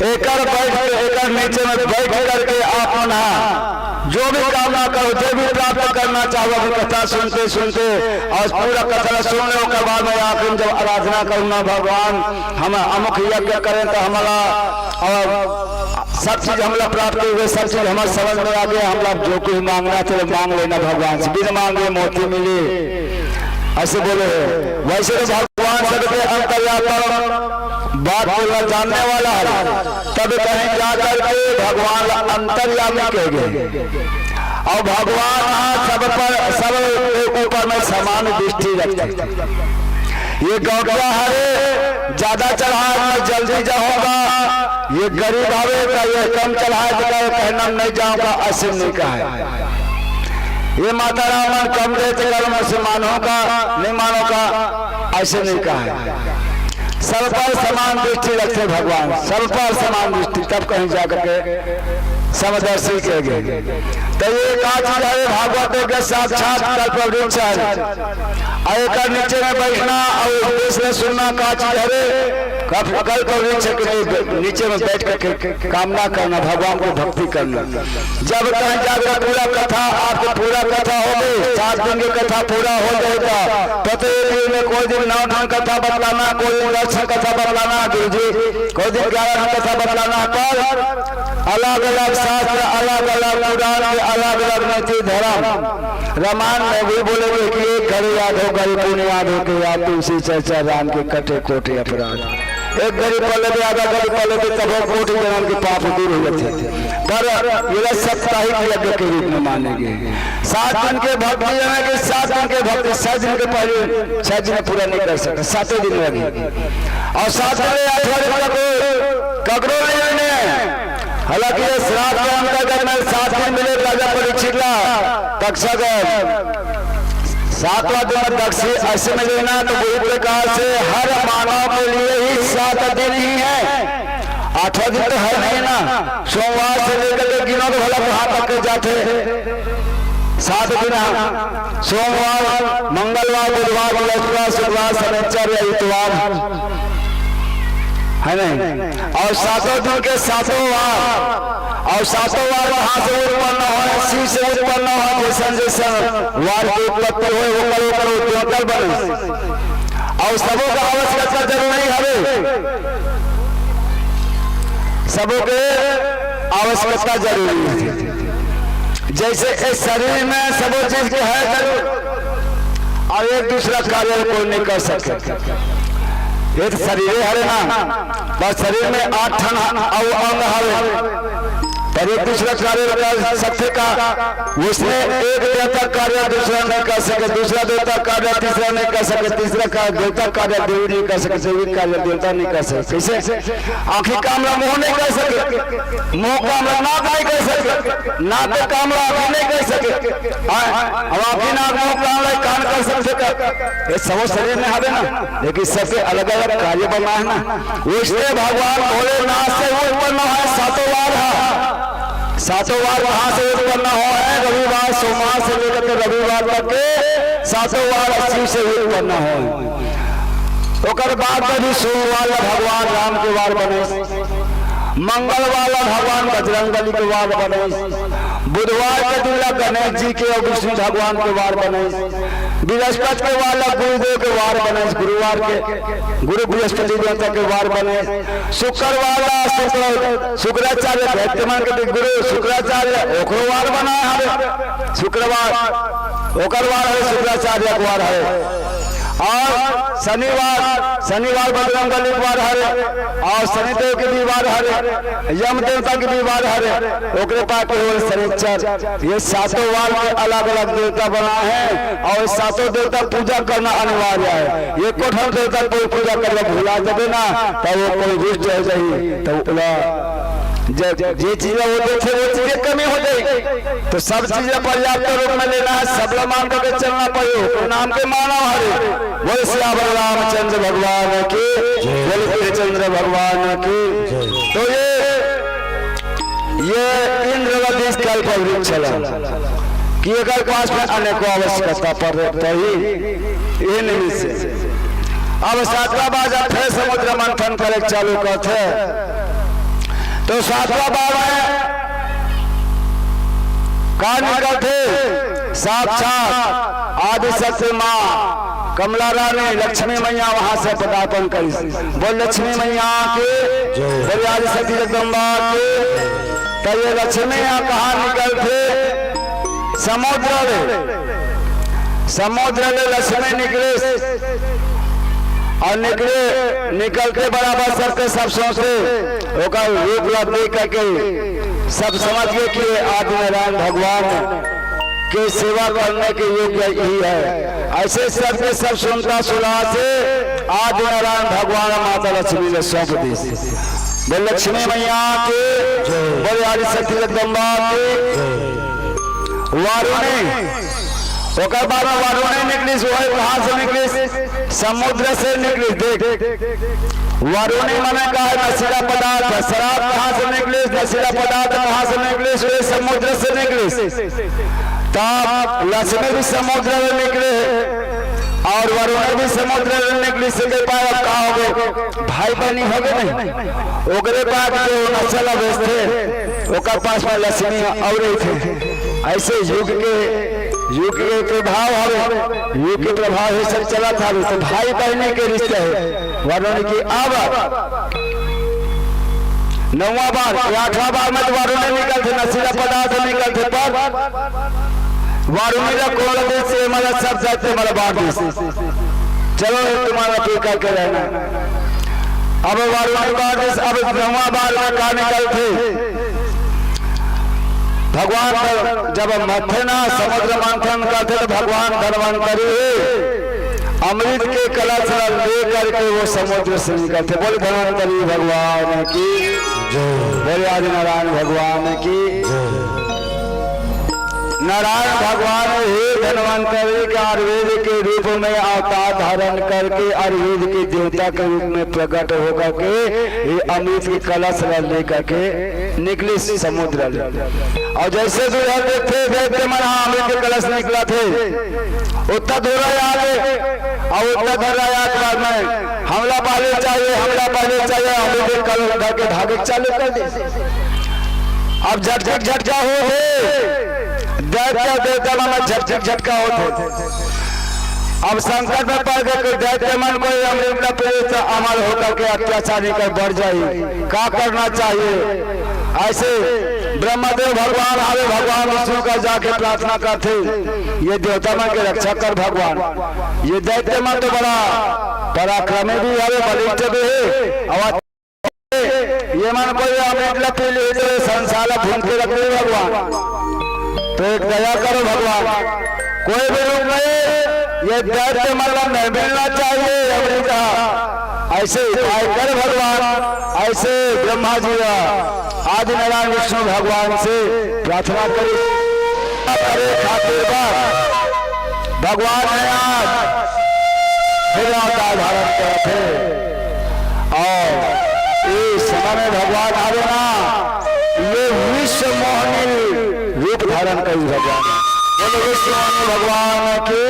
एकर बैठ, एकर नीचे में बैठ करके आप मन हा जो भी कामना करो, जो भी प्राप्त करना चाहो, अभी कथा सुनते सुनते और पूरा कथा सुन लो, ओकर बाद में आखिर में जब आराधना करूँ ना, भगवान हम अमुक यज्ञ करें तो हमारा और सब चीज हमला प्राप्त हुए, सब चीज हमारे समझ में आ गया, हमला जो कुछ मांगना थे मांग लेना भगवान से, बिन मांगे मोती मिले, ऐसे बोले हैं। वैसे तो भगवान सबके अंतर्यात्मा, बात बोलना जानने वाला है, तब कहीं जा करके भगवान अंतर्यामी कह गए। और भगवान हाँ सब पर, सब के ऊपर में समान दृष्टि रखते। ये गौटिया हरे ज्यादा चढ़ा, मैं जल्दी जाऊंगा, ये गरीब आवे का, ये कम चढ़ाए तो का, ये कहना नहीं जाऊँ का, ऐसे नहीं कहा है। ये माता राम मन कम दे तो कर, मुसलमानों का नहीं मानो का, ऐसे नहीं कहा है। सब पर समान दृष्टि रखते भगवान, सब पर समान दृष्टि, तब कहीं जा करके समदर्शी के गए। तो ये का चीज है, भागवत के साक्षात कल्प वृक्ष है। और एक नीचे में बैठना और उपदेश में सुनना का चीज है रे। कल्प, कल्प वृक्ष के नीचे में बैठ करके कामना करना, भगवान को भक्ति करना। जब कहीं जाकर पूरा कथा, आपको पूरा कथा हो गई, सात दिन की कथा पूरा हो जाएगा, प्रत्येक दिन में कोई दिन नौ दिन कथा बतलाना, कोई दिन दस दिन कथा बतलाना, गुरु जी, कोई दिन ग्यारह दिन कथा बतलाना, पर अलग-अलग शास्त्र, अलग-अलग पुराण के अलग-अलग नीति धर्म। रामायण में भी बोलेंगे कि एक घड़ी याद हो, गई पुण्य याद हो के याद, तुलसी चर्चा राम के कटे कोटि अपराध। एक घड़ी पढ़ लेबे, आधा घड़ी पढ़ लेबे, तब वो कोटि जन्म के पाप दूर हो जाते। पर ये साप्ताहिक यज्ञ के रूप में मानेंगे। सात दिन के भक्ति, यानी कि सात दिन के भक्ति, सात दिन के पहले, सात दिन पूरा नहीं कर सकते, सातों दिन लगे। और सात दिन में आठवां दिन तक ककड़ो नहीं लेने। हालांकि ये श्राद्ध के अंतर्गत में सात दिन मिले राजा परीक्षित ला, तक्षक सातवां दिन दक्षिण अश्वमी लेना, तो वही प्रकार से हर मानव के लिए ही सात दिन ही है। आठवां दिन तो है नहीं ना, सोमवार से लेकर के गिनो तो भला कहाँ तक के जाते। सात दिन है, सोमवार, मंगलवार, बुधवार, बृहस्पतिवार, शुक्रवार, शनिचर या इतवार, है नहीं? और सातों दिन के सातों वार, और सातों वार कहाँ से उत्पन्न हो? शिव से उत्पन्न हो। जैसन जैसन वार की उत्पत्ति हो, वो करो करो, त्यों कर बने। और सबों का आवश्यकता जरूरी हवे, सबों के आवश्यकता जरूरी है। जैसे इस शरीर में सबों चीज के है जरूर, और एक दूसरा कार्य कोई नहीं कर सके। ये तो शरीर हरे ना, बस शरीर में आठ ठन अउ अंग हवे, पर एक दूसरा कार्य कर सकथे का? उसने एक देवता कार्य दूसरा नहीं कर सके, दूसरा देवता कार्य तीसरा नहीं कर सके, तीसरा कार्य देवता कार्य देवी नहीं कर सके, देवी कार्य देवता नहीं कर सके। कैसे? आँखी काम ला मुंह नहीं कर सके, मुंह काम ला नाक नहीं कर सके, नाक काम ला आँखी नहीं कर सके। हाँ, अब आँखी नाक मुंह काम ला कान कर सकथे का? ये सबो शरीर में हवे ना, लेकिन सबके अलग-अलग कार्य बना है ना। वैसे भगवान भोलेनाथ से उत्पन्न है सातों वार है। सातों वार कहाँ से उत्पन्न हो है? रविवार, सोमवार से लेकर के रविवार तक के सातों वार शिव से उत्पन्न हो। ओकर बाद में भी सोमवार ला भगवान राम के वार बने, मंगलवार ला भगवान बजरंग बली के वार बने, बुधवार के दिन ला गणेश जी के और विष्णु भगवान के वार बने, बृहस्पति के वार ला गुरुदेव के वार बने, गुरुवार के गुरु बृहस्पति देवता के वार बने, शुक्रवार ला शुक्र-, शुक्राचार्य दैत्य मन के गुरु शुक्राचार्य ओकरो वार बनाए हवे। शुक्रवार ओकर वार है, शुक्राचार्य के वार है। और शनिवार, शनिवार बजरंग बली के वार हरे, और शनिदेव के भी वार हरे, यम देवता के भी वार हरे, ओकरे पाके होल शनिचर। ये सातों वार के अलग-अलग देवता बनाए हैं और सातों देवता पूजा करना अनिवार्य है। ये कोठन देवता कोई पूजा करना भुला देबे ना, तो वो कोई रुष्ट हो जाई, तो ओला जे, जे चीज वो देथे, वो चीज के कमी हो जाई। तो सब चीज पर्याप्त रूप में लेना है, सब ला मान करके चलना पड़े। ओकर नाम के मानव हरे। बोल सियावर रामचंद्र भगवान की, बोल कृष्णचंद्र भगवान की। तो ये, ये इंद्रवती कल्प वृक्ष ला कि एकर पास में अनेकों आवश्यकता पर, पर ही ये निमित्त से। अब सातवां बार जब फिर समुद्र मंथन करे चालू करथे, तो सातवां बार में का निकलथे? साक्षात आदिशक्ति माँ कमला रानी लक्ष्मी मैया वहां से पदार्पण करी। बोल लक्ष्मी मैया की, जय। बोल आदिशक्ति जगदम्बा की। तो ये लक्ष्मी यहाँ कहाँ निकलथे? समुद्र ले, समुद्र ले लक्ष्मी निकले और निकले, निकलते बराबर सबके सब सोचे, ओकर रूप ला देख करके सब समझ गए कि ये आदि नारायण भगवान के सेवा करने के योग्य ही है। ऐसे सबके सब सुनता सुना से आदि नारायण भगवान माता लक्ष्मी ने सौंप दी। बोल लक्ष्मी मैया की, बोल आदि शक्ति जगदम्बा की। वारुणी, ओकर बाद में वारुणी निकलिस, वह कहाँ से निकलिस? समुद्र से निकलिस। देख, वारुणी माने का है? नशीला पदार्थ। शराब कहाँ से निकलिस? नशीला पदार्थ कहाँ से निकलिस? वे समुद्र से निकलिस। तब लक्ष्मी भी समुद्र में निकले और वरुण भी समुद्र में निकलिस। के पाए अब का हो गए? भाई बहनी हो गए नहीं? ओकरे पास जो नशा बेचते, ओकर पास में लक्ष्मी और रही थे। ऐसे युग के, युग के प्रभाव हवे, युग के प्रभाव ये सब चलत हवे। तो भाई बहनी के रिश्ते है। वरुण की अब नौवां बार, ये आठवां बार में तो वरुण निकलते, नशीला पदार्थ निकलते, पर वरुण का कोल दे से हमारा सब जाते हमारा बांट दे। चलो, तुम्हारा तू करके रहना। अब वरुण बांट दे, अब नौवां बार में का निकलते? भगवान जब मथे ना समुद्र मंथन करते तो भगवान धन्वंतरी अमृत के कलश ला ले करके वो समुद्र से निकलते। बोल धन्वंतरी भगवान की जय। बोल आदि नारायण भगवान की जय। नारायण भगवान हे धन्वंतरी के आयुर्वेद के रूप में अवतार धारण करके आयुर्वेद के देवता के रूप में प्रकट होकर के ये अमृत के कलश ला लेकर के निकलिस समुद्र ले। और जैसे दूर है देखते देखते मन हाँ अमृत के कलश निकलथे, उतना दूर है आगे, और उतना दूर है आगे बाद में हमला पहले चाहिए, हमला पहले चाहिए, अमृत के कलश धर के भागे चालू कर दे। अब झटके झटका होथे, दैत्य देवता मन झटके झटका होथे। अब संकट में पड़ गए कोई दैत्य मन, कोई अमृत न पिए तो अमर होकर के अत्याचारी कर बढ़ जाई। का करना चाहिए? ऐसे ब्रह्मदेव भगवान आवे, भगवान विष्णु का जाके प्रार्थना करते, ये देवता मन के रक्षा कर भगवान, ये दैत्य मन तो बड़ा पराक्रमी भी हवे, बलिष्ठ भी है। और ये मन कोई अमृत ला पी ली तो संसार ला भूंज के रख दे भगवान। तो एक दया करो भगवान, कोई भी रूप में ये दैत्य मन ला नहीं मिलना चाहिए अमृत। ऐसे उपाय कर भगवान, ऐसे ब्रह्मा जी का आदि नारायण विष्णु भगवान से प्रार्थना करी। करे खातिर बा भगवान है आज फिर अवतार धारण करत हे। और इस समय में भगवान आवे ना, ये विश्व मोहनी रूप धारण करी भगवान। बोलो विश्व मोहनी भगवान की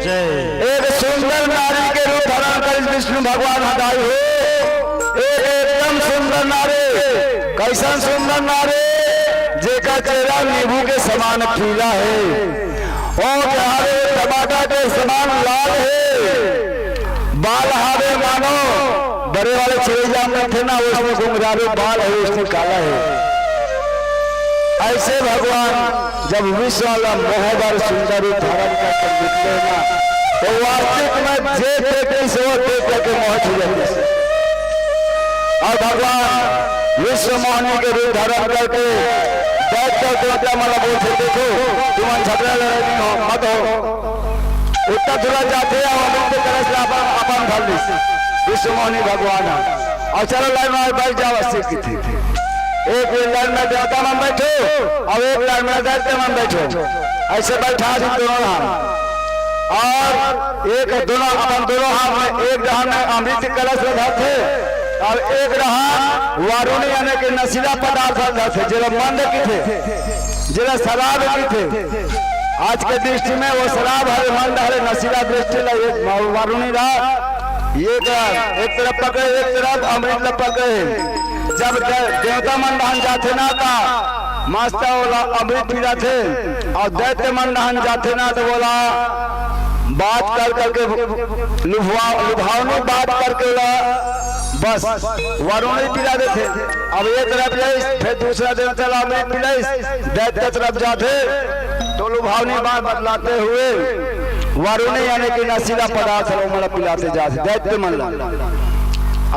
जय। एक सुंदर नारी के रूप धारण करी विष्णु भगवान हटाई हो। एक एकदम सुंदर नारी। कैसन सुंदर नारी? जेकर चेहरा नींबू के समान पीला है, ओठ हवे टमाटर के समान लाल है, बाल हवे मानो बड़े वाले चिड़ै जाम रथे ना, उसमें घुंघरालू बाल है, उसमें काला है। ऐसे भगवान जब विश्व वाला मोहबर सुंदर रूप धारण करके निकले ना, तो वास्तविक में जे देखते से वो देख करके मोहित हो जाते से। और भगवान विश्व मोहनी के रूप धारण करके दैत्य देवता मन बोलते, देखो, तुमन झगड़ा लड़ाई नहीं हो, मत हो। उत्तर ध्रुव जाते हैं, हम लोग के तरह से अपन, अपन भर ली। विश्व मोहनी भगवान है। और चलो लाइन में बैठ जाओ, अस्सी की थी। एक लाइन में देवता मन बैठो और एक लाइन में दैत्य मन बैठो। ऐसे बैठा दी दोनों हाथ। और एक दोनों, अपन दोनों हाथ में एक डहान में अमृत कलश रखा थे और एक डहान वारुणी यानी कि नशीला पदार्थ रखा थे, जेला मंद की थे, जेला शराब की थे। आज के दृष्टि में वो शराब हरे, मंद हरे, नशीला दृष्टि ला ये वारुणी ला, ये का एक तरफ पकड़े, एक तरफ अमृत ला पकड़े। जब दे-, देवता मन डहान जाथे ना, ता मस्त ओला अमृत पिलाथे, और दैत्य मन डहान जाथे ना, तो बोला बात कर करके लुभवा-, लुभावनी बात करके ओला बस वारुणी पिला देथे। अब ये तरफ जाइस, फिर दूसरा देवता ला अमृत पिलाइस, दैत्य तरफ जाथे, तो लुभावनी बात बतलाते हुए वारुणी यानी कि नशीला पदार्थ ला ओमन ला पिलाते जाथे, दैत्य मन ला।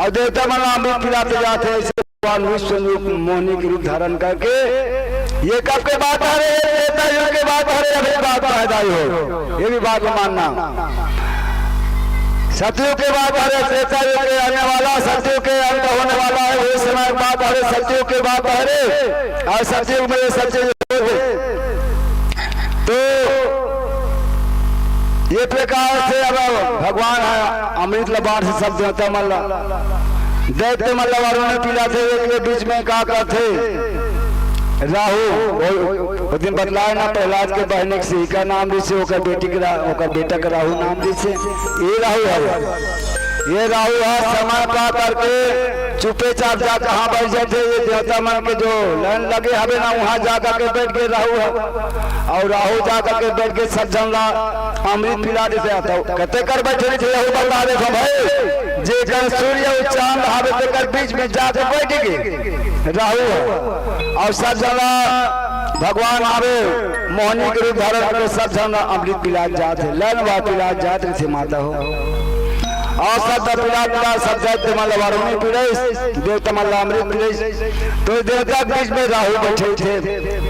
और देवता मन ला अमृत पिलाते जाथे, ऐसे भगवान विश्व रूप मोहनी के रूप धारण करके। ये कब के बात हरे? त्रेता युग के बात हरे, अभी बात पैदा ही हो, ये भी बात मानना। सतयुग के बात हरे, त्रेता युग के आने वाला, सतयुग के अंत होने वाला है, वो समय की बात हरे, सतयुग के बात हरे, अउ सतयुग में ये सब चीज होथे। तो ये प्रकार से अब भगवान ह अमृत ल बांटथे सब देवता मन ला, दैत्य मन ला वरुण पिलाथे। एक के बीच में का करथे, राहु, वो, वो दिन बतलाए ना, प्रहलाद के बहिनी के सिहिका नाम रिहिसे, ओकर बेटी के रा-, ओकर बेटा के राहु नाम रिहिसे, ये राहु हवे। ये राहु ह समय पा करके चुपे चाप जा कहाँ बैठ जाथे, ये देवता मन के जो लाइन लगे हवे ना, वहाँ जा करके बैठ गे राहु ह। अउ राहु जा करके बैठ गे सब झन ला अमृत पिला देथे। तो कते कर बैठे रहिथे, यहू बता देथों भाई, जेकर सूर्य अउ चांद हवे, तेकर बीच में जाके बैठ गे राहु ह। अउ सब झन ला भगवान आवे, मोहनी के रूप धारण करके सब झन ला अमृत पिला जात हे, लाइन वार पिला जात रहिथे माता हो। अउ सब झन पिला पिला सब जात मन ला वरुणी पिलाइस, देवता मन ला अमृत पिलाइस। तो देवता के बीच में राहु बैठे थे,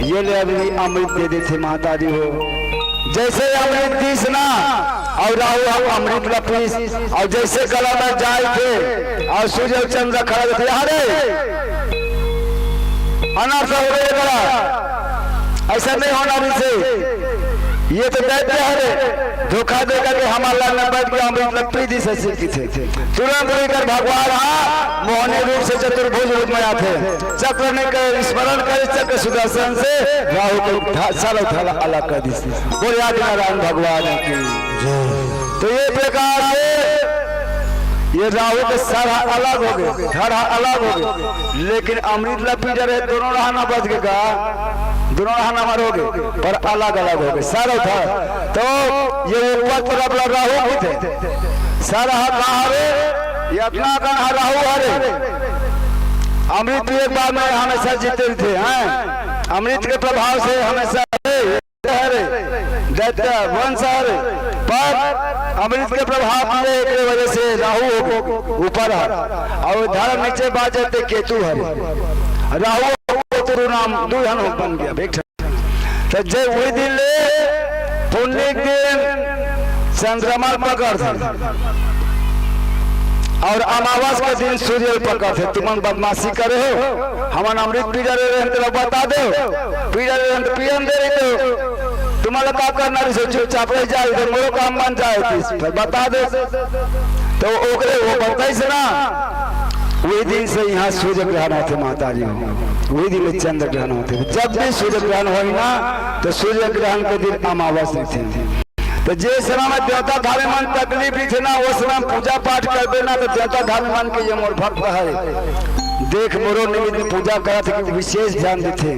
ये ले अभी अमृत दे देथे माता जी हो। जैसे अमृत दिस ना, अउ राहु ह अमृत ला पीस, अउ जैसे गला में जाए थे, अउ सूर्य अउ चंद्र खड़ा थे, अरे अनर्थ हो गए बड़ा, ऐसा नहीं होना रिहिसे, ये तो दैत्य हरे, धोखा दे करके हमार लाइन में बैठ के अमृत ला पी दिस, ऐसे की थे। तुरंत लेकर भगवान हा मोहनी रूप से चतुर्भुज रूप में आथे, चक्र ने कर स्मरण करे, चक्र सुदर्शन से राहु के धा-, सारा उठाला अलग कर दिस। बोले आदि नारायण भगवान की। तो ये प्रकार से ये राहु के सर हा अलग हो गए, धड़ हा अलग हो गए, लेकिन अमृत ला पी जा रहे, दोनों रहना बच गए का, दोनों रहना मर हो गए, पर अलग अलग हो गए, सर उठा। तो ये ऊपर तरफ ला राहु की थे, सर हा कहाँ हवे, ये अपना कन हा राहु हरे। अमृत पिए के बाद में हमेशा जीते रहिथे हैं, अमृत के प्रभाव से हमेशा हरे, दैत्य वंश हरे, पर अमृत के प्रभाव पिए, एकरे वजह से राहु हो गए ऊपर हर, अउ धड़ नीचे बाजे ते केतु हरे। राहु केतु नाम दू झन बन गया, एक ठन। तो जे वही दिन ले पुन्नी के दिन चंद्रमा पकड़थे अउ अमावस के दिन सूर्य पकड़थे। तुमन बदमाशी करे हो, हमन अमृत पी डरे रहेन, तेला बता दे, पी डरे रहेन तो पियन दे रही तो तुमन ला का करना रही, चुपचाप रह जाए, इधर मोरो काम बन जाए, फिर बता दे। तो ओकरे वो बताइस ना, वही दिन से यहाँ सूर्य ग्रहण होथे माता जी हो, वही दिन में चंद्र ग्रहण होथे। जब भी सूर्य ग्रहण होई ना, तो सूर्य ग्रहण के दिन अमावस होथे। तो जे समय में देवता धामी मन तकलीफ रहिथे ना, वो समय में पूजा पाठ करबे ना, तो देवता धामी मन के ये मोर भक्त है, देख मोरो निमित्त पूजा करत हे, विशेष ध्यान देथे।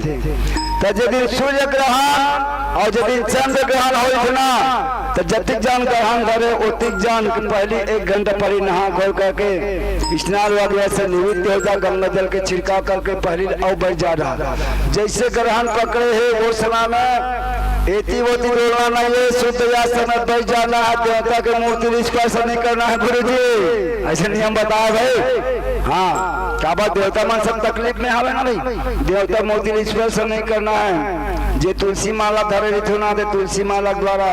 तो जे दिन सूर्य ग्रहण अउ जे दिन चंद्र ग्रहण होइस ना, तो जतिक जन ग्रहण धरे, ओतिक जन के पहली एक घंटा पहले नहा खोल करके स्नान वगैरह से निवृत्त हो जा, गंगा जल के छिड़काव करके पहली अउ बैठ जा रहा। जैसे ग्रहण पकड़े हे, वो समय में एती ओती डोलना नहीं है, शुद्ध आसन में बैठ जाना है, देवता के मूर्ति स्पर्श नहीं करना है गुरुजी। ऐसे नियम बताया भाई। हाँ, काबर देवता मन सब तकलीफ में हवे ना भाई, देवता मूर्ति स्पर्श नहीं करना है। जे तुलसी माला धरे रहिथे ना, ते तुलसी माला के द्वारा,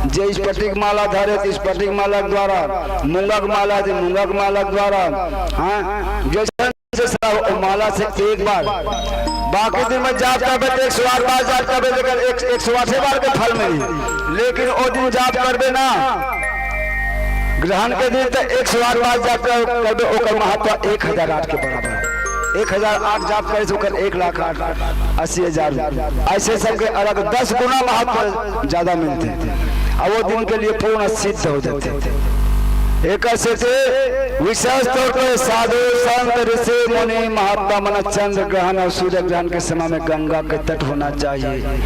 जे स्फटिक माला धरे, ते स्फटिक माला के द्वारा, मूंगा के माला, ते मूंगा के माला के द्वारा, हाँ, जैसे से सब माला से एक बार, बाकी दिन में जाप करबे तो एक सौ आठ बार जाप करबे, लेकिन एक, एक सौ आठे बार के फल मिली। लेकिन ओ दिन जाप करबे ना, ग्रहण के दिन तो एक सौ आठ बार जाप कर-, करबे, ओकर महत्व एक हजार आठ के बराबर। एक हजार आठ जाप करे से ओकर एक लाख आठ, अस्सी हजार। ऐसे सबके अलग दस गुना महत्व ज्यादा मिलथे। अब वो दिन के लिए पूर्ण सिद्ध हो जाथे। एकर सेती विशेष तौर पे साधु, संत, ऋषि, मुनि, महात्मा मन चंद्र ग्रहण और सूर्य ग्रहण के समय में गंगा के तट होना चाहिए,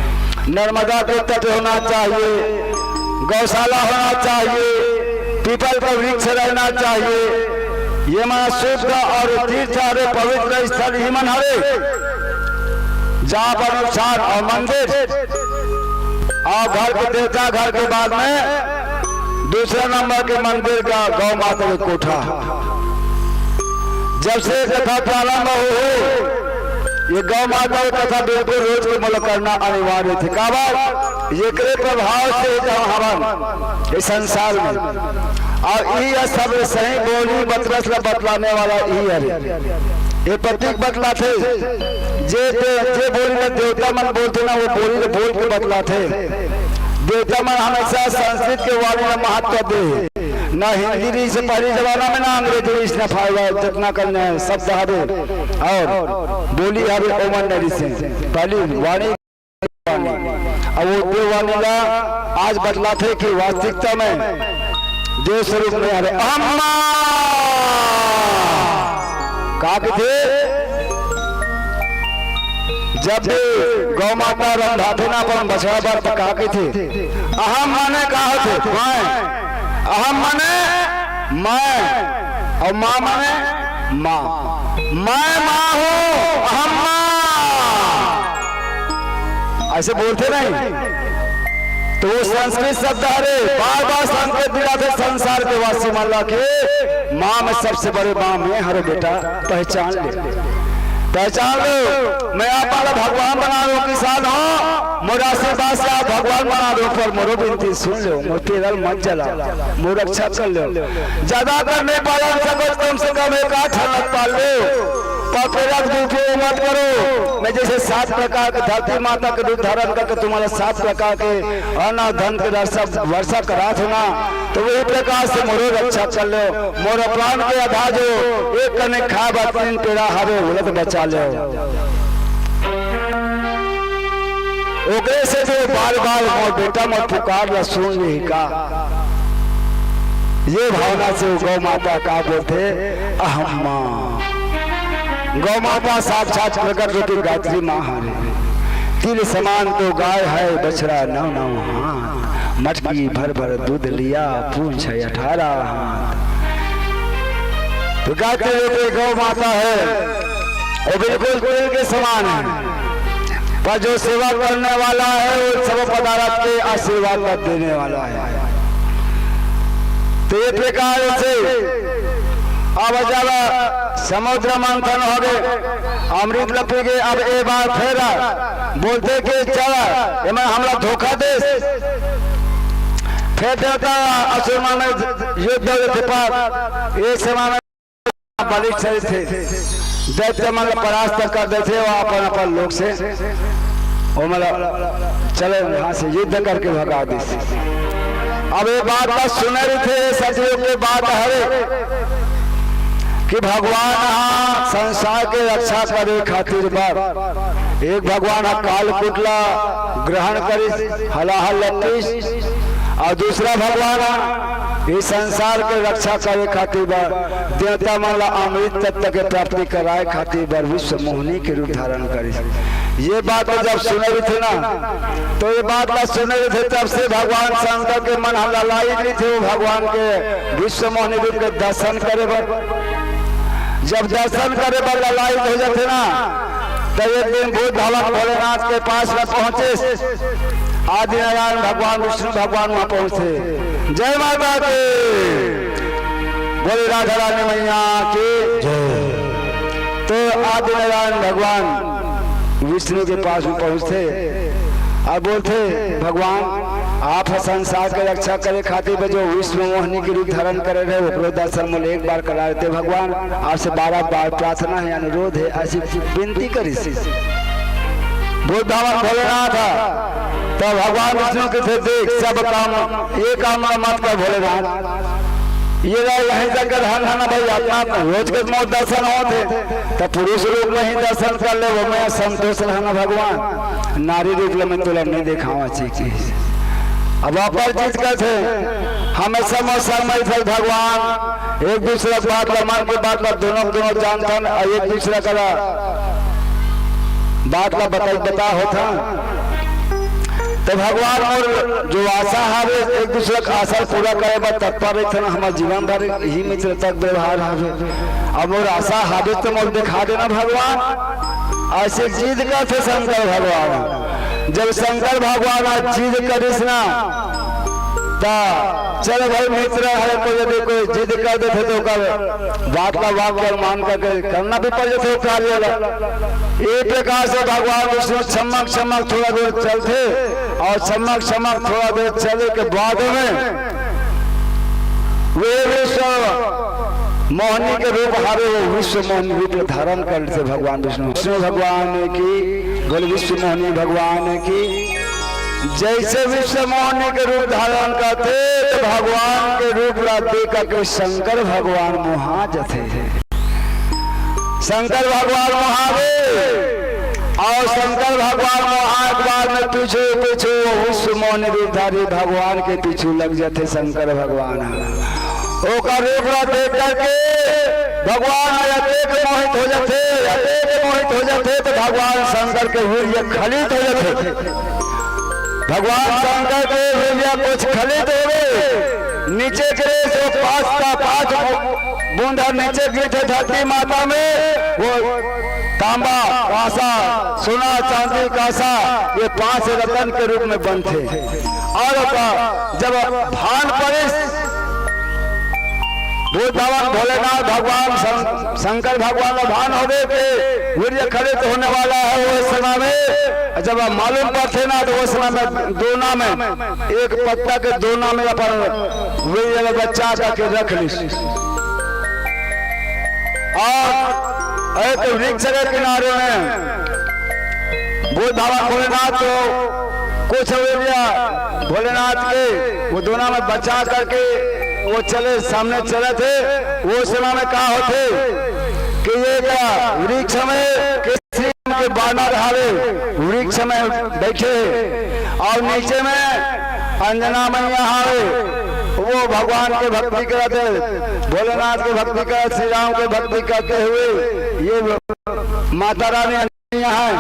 नर्मदा के तट होना चाहिए, गौशाला होना चाहिए, पीपल का वृक्ष रहना चाहिए। ये मन शुद्ध और तीर्थ हरे, पवित्र स्थल ही मन हरे। जाप अनुष्ठान और मंदिर और घर के देवता घर के बाद में दूसरा नंबर के मंदिर का गौ माता के कोठा। जब से कथा प्रारंभ हुई, ये गौ माता के कथा बिल्कुल रोज के मुलाकात करना अनिवार्य थे। काबर? एकरे प्रभाव से ही तो हम हवन इस संसार में। अउ इही ह सबले सही बोली बतरस ल बतलाने वाला इही हरे। ये प्रतीक बतलाथे, जे दे-, जे बोली ल देवता मन बोलथे ना, वो बोली ल बोल के बतलाथे। देवता मन हमेशा संस्कृत के वाणी ल महत्व दे, ना हिंदी रिहिस पहली जमाना में, ना अंग्रेजी रिहिस, ना फारसी, जतना कन शब्द हवे। अउ बोली हवे ओमन नइ रिहिस, पहली वाणी। अउ वो देववाणी ला आज बतलाथे कि वास्तविकता में देव स्वरूप में हरे। अम्मा का कथे? जब भी गौ माता रंधाथे ना अपन बछड़ा बर, त का कथे? अहम माने का होथे? मैं। अहम माने मैं, अउ माँ माने माँ। मैं माँ हूँ, अहम माँ। अइसे बोलथे नहीं, त वो संस्कृत शब्द हरे, बार-बार संकेत दिलाथे संसार के वासी मन ला कि माँ में सबसे बड़े माँ मैं हरों बेटा, पहचान ले, पहचान लो। मैं आप वाला भगवान बना रहा हूँ, किसान हो, मोर आशीर्वाद से आप भगवान बना दो, पर मोरो बिनती सुन लो, मोर पेरा ल मत जला, मोर रक्षा कर लो। ज्यादा कर नइ पालन सकव, कम से कम एक आध ठन ल पाल लो। पर पेरा के दुरुपयोग मत करो। मैं जइसे सात प्रकार के धरती माता के रूप धारण करके तुम्हारा सात प्रकार के अन्न धन के वर्षा, वर्षा करात हूँ ना, त वही प्रकार से मोरो रक्षा कर लो। मोर प्राण के आधा जो एक कने खाए बर तीन पेड़ा हवे, ओला तो बचा लो। ओकरे से जो बार-बार मोर बेटा मोर पुकार ला सुन लिही का, ये भावना से वो गौ माता का बोलथे, अहम माँ। गौ माता साक्षात प्रकट रूपी गायत्री माँ हरे। तिल समान तो गाय है, बछड़ा नौ नौ हाथ। मटकी भर भर दूध लिया, पूँछ है अठारह हाथ। तो गायत्री रूपी गौ माता है, वो बिल्कुल तिल के समान है, पर जो सेवा करने वाला है, वो सब पदार्थ के आशीर्वाद का देने वाला है। तो ये प्रकार से अब जब समुद्र मंथन होगे, अमृत ल पी के, अब ए बार फेर बोलथे कि चल, एमन हमला धोखा देस। फेर देवता असुर मन युद्ध होथे, पर ए समय में बलिष्ठ रहिथे, दैत्य मन ल परास्त कर देथे, वो अपन अपन लोक से ओमन ल चले यहाँ से युद्ध करके भगा देथे। अब ये बात ला सुने रहिथे, ये सतयुग के बात हरे कि भगवान ह संसार के रक्षा करे खातिर बर एक भगवान ह कालकूट ला ग्रहण करिस, हलाहल लपटिस, अउ दूसरा भगवान ह ये संसार के रक्षा करे खातिर बर, देवता मन ला अमृत तत्व के प्राप्ति कराए खातिर बर विश्व मोहनी के रूप धारण करिस। ये बात जब सुने रहिथे ना, तो ये बात ला सुने रहिथे, तब से भगवान शंकर के मन ह ललायित रहिथे, वो भगवान के विश्व मोहनी रूप के दर्शन करे बर। जब दर्शन करे बर ललायित हो जाथे ना, त एक दिन भूत भावन भोलेनाथ के पास में पहुंचे। आदि नारायण भगवान विष्णु भगवान वहां पहुंचथे। जय माता की, बोले राधा रानी मैया की जय। तो आदि नारायण भगवान विष्णु के पास में पहुंचथे अउ बोलथे, भगवान, आप ह संसार के रक्षा करे खातिर बर जो विश्व मोहनी के रूप धारण करे रहे, ओकरो दर्शन मोला एक बार करा देते भगवान। आपसे बार बार प्रार्थना है, अनुरोध है, अइसे विनती करिस। भूत भावन भोलेनाथ ह, त भगवान विष्णु कथे, देख, सब काम, ये काम ला मत कर भोलेनाथ। ये ला यहीं तक धन है ना भाई, अपना रोज के मोर दर्शन होत हे, त पुरुष रूप में ही दर्शन कर ले, वो मैं संतोष रहना भगवान, नारी रूप में तोला नहीं देखावा चाहिए। अब अपर जीत करथे, हमेशा मोर संग में थे भगवान, एक दूसरा के बात ला, मन के बात ला, दोनों, दोनों जानथन, अउ एक दूसरा का बात ला बताई, बता होथन। तो भगवान मोर जो आशा हवे, एक दूसरा के आशा पूरा करे बर तत्पर रहिथन, हमर जीवन भर ही मित्रता के व्यवहार हवे। अब मोर आशा हवे तो मोर दिखा देना भगवान। अइसे जिद करथे शंकर भगवान। जब शंकर भगवान आज जिद करिस ना, त चल भाई मित्र हरे, कोई यदि कोई जिद कर देथे तो ओकर बात ला वाक्य मान करके करना भी पड़ जाथे कार्य ला। ए प्रकार से भगवान विष्णु छमक छमक थोड़ा देर चलथे अउ छमक छमक थोड़ा देर चले के बाद में वे विश्व मोहनी के रूप हरे, वो विश्व मोहनी रूप धारण कर लेथे भगवान विष्णु। विष्णु भगवान की, बोले विश्व मोहनी भगवान की। जैसे विश्व मोहनी के रूप धारण करथे, तो भगवान के रूप ला देख के शंकर भगवान मोहा जथे। शंकर भगवान मोहा गे, अउ शंकर भगवान मोहा के बाद में पीछू पीछू विश्व मोहनी रूपधारी भगवान के पीछू लग जथे शंकर भगवान। ओकर रूप ला देख करके भगवान अतेक मोहित हो जथे, अतेक मोहित हो जथे, तो भगवान शंकर के वीर्य खलित हो जथे। भगवान शंकर के वीर्य कुछ खलित हो गे, नीचे गिरे, जो पांच का पांच बूंद ह नीचे गिरथे धरती माता में, वो तांबा, कांसा, सोना, चांदी, कांसा, ये पांच रतन के रूप में बनथे। अउ ओकर जब भान परिस, बुद्ध भगवान भोलेनाथ भगवान शं-, शंकर भगवान ला भान होगे के वीर्य खलित होने वाला है, वो समय में जब मालूम पड़थे ना, तो वो समय में दोना में, एक पत्ता के दोना में अपन वीर्य ला बचा करके रख लिस। अउ एक वृक्ष के किनारे में बुद्ध भगवान भोलेनाथ तो कुछ वीर्य भोलेनाथ के वो दोना में बचा करके वो चले, सामने चलथे। वो समय में का होथे कि एक वृक्ष में केसरी नाम के बानर हवे, वृक्ष में बैठे हे, अउ नीचे में अंजना मैया हवे, वो भगवान के भक्ति करत हे, भोलेनाथ के भक्ति करत, श्री राम के भक्ति करते हुए ये माता रानी अंजना मैया हे।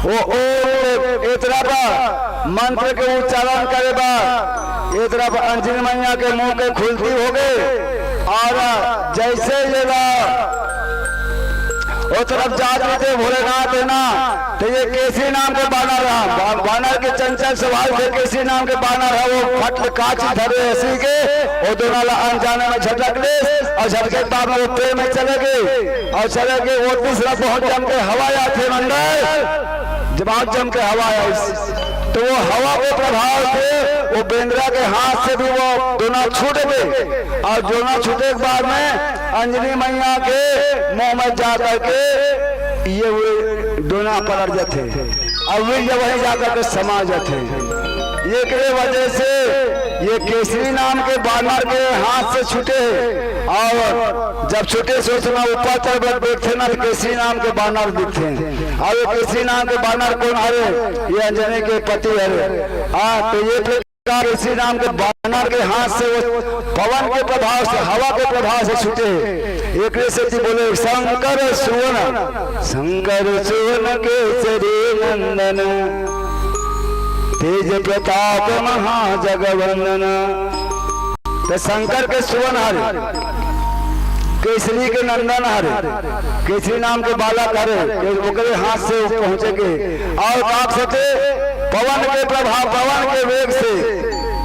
वो ओम के एतरा पर मंत्र के उच्चारण करे बर एतरा पर अंजना मैया के मुंह के खुलती होगे, अउ जैसे ये ला ओ तरफ जात रहिथे भोलेनाथ हे ना, तो ये केसरी नाम के बानर रहा। बा-, बानर के चंचल स्वभाव से केसरी नाम के बानर रहा, वो फट ले कांच धरे हंसी के, वो दोना ला अनजाने में झटक ले, अउ झटके के बाद में वो पेड़ में चले गे, अउ चले गे, वो तीसरा बहुत जम के हवा आथे मंडल, जब बहुत जम के हवा आइस, तो वो हवा के प्रभाव से वो बेंदरा के हाथ से भी वो दोना छूट गे, अउ दोना छूटे के बाद में अंजना मैया के मुंह में जा करके ये वो दोना पलट जाथे, अउ वीर्य वहीं जा करके समा जाथे। एकरे वजह से ये केसरी नाम के बानर के हाथ से छूटे हे, अउ जब छूटे से उस समय ऊपर तरफ बैठथे ना, तो केसरी नाम के बानर दिखथे। अउ ये केसरी नाम के बानर कोन हरे? ये अंजना के पति हरे। हाँ, तो ये प्रकार केसरी नाम के बानर के हाथ से वो पवन के प्रभाव से, हवा के प्रभाव से छूटे। एकरे सेती बोले शंकर सुवन, शंकर सुवन केसरी नंदन, तेज प्रताप महाजगवंदन। तो शंकर के सुवन हरे, केसरी के नंदन हरे, केसरी नाम के बालक हरे, के ओकरे हाथ से पहुंचे के। अउ का कहथे, पवन के प्रभाव, पवन के वेग से,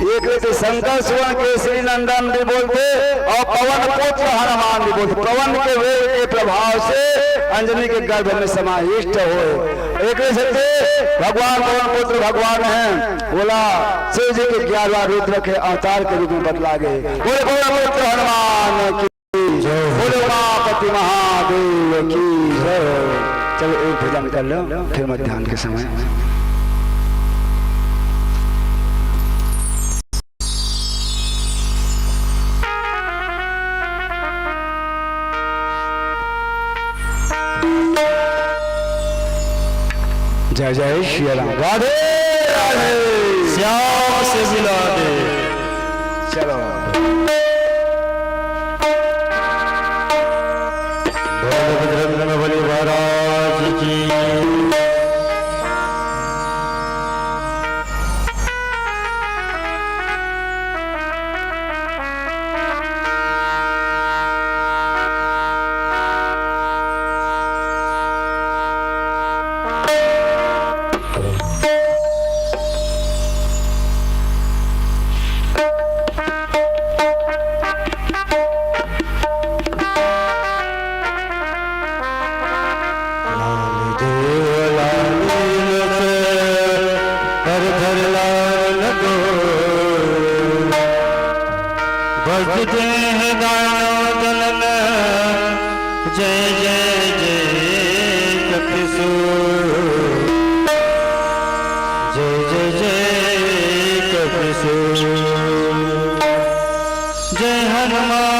एकरे सेती शंकर सुवन केसरी नंदन भी बोलथे अउ पवन पुत्र हनुमान भी बोलथे। पवन के वेग के प्रभाव से अंजना के गर्भ में समाहिष्ट होय। एकरे सेती भगवान पवन पुत्र भगवान हे, ओला शिव जी के ग्यारहवाँ रुद्र के अवतार के रूप में बतला गे। बोले पवन पुत्र हनुमान की जय। बोले उमापति महादेव की जय। चलो, एक भजन कर लो, फिर मध्यान्ह के समय। जय जय श्री राम। राधे राधे। श्याम से मिला दे। चलो। बोल बजरंग बली महाराज की। बजते हैं गायों गलन, जय जय जय कपिसू, जय जय जय कपिसू, जय हनुमान,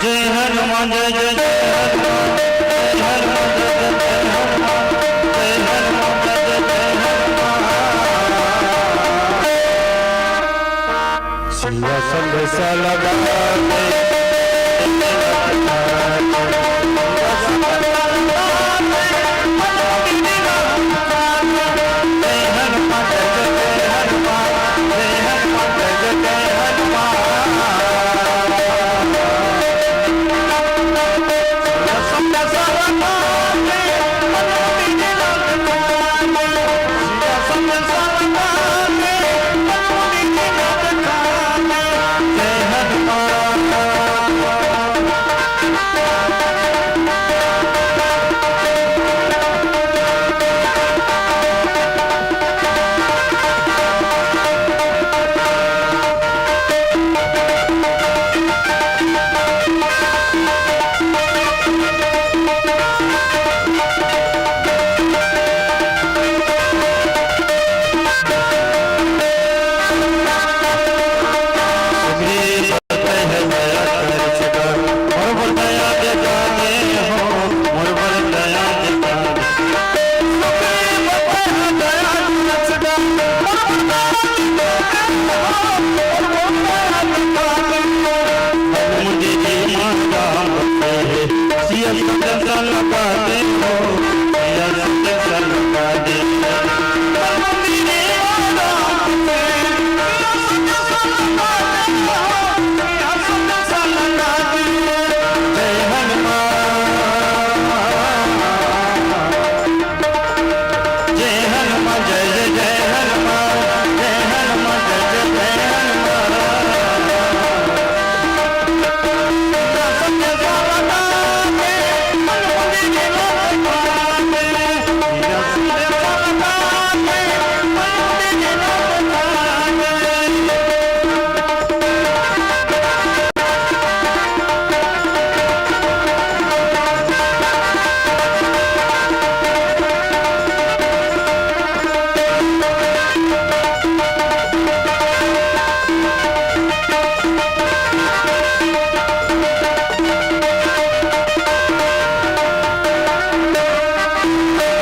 जय हनुमान, जय जय जय हनुमान, जय हनुमान, जय जय जय हनुमान, जय हनुमान, जय जय जय हनुमान। सिया संदेश लगा दे,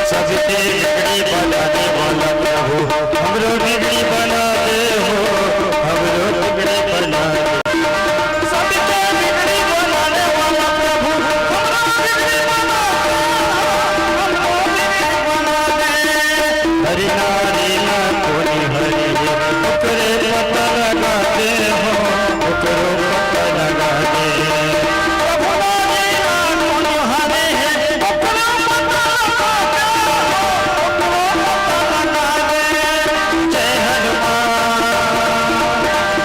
सबके बिगड़ी बनाने वाला प्रभु, हमरो बिगड़ी बना दे हो, हमरो बिगड़ी बना दे। सबके बिगड़ी बनाने वाला प्रभु, हमरो बिगड़ी बना दे हो, हमरो बिगड़ी बना दे। हरि नारी ना कोनी हरि, ओकरे पता लगा दे हो, ओकरो पता लगा दे। प्रभु नारी ना कोनी हरि, ओकरो पता लगा दे हो, ओकरो पता लगा दे। जय हनुमान,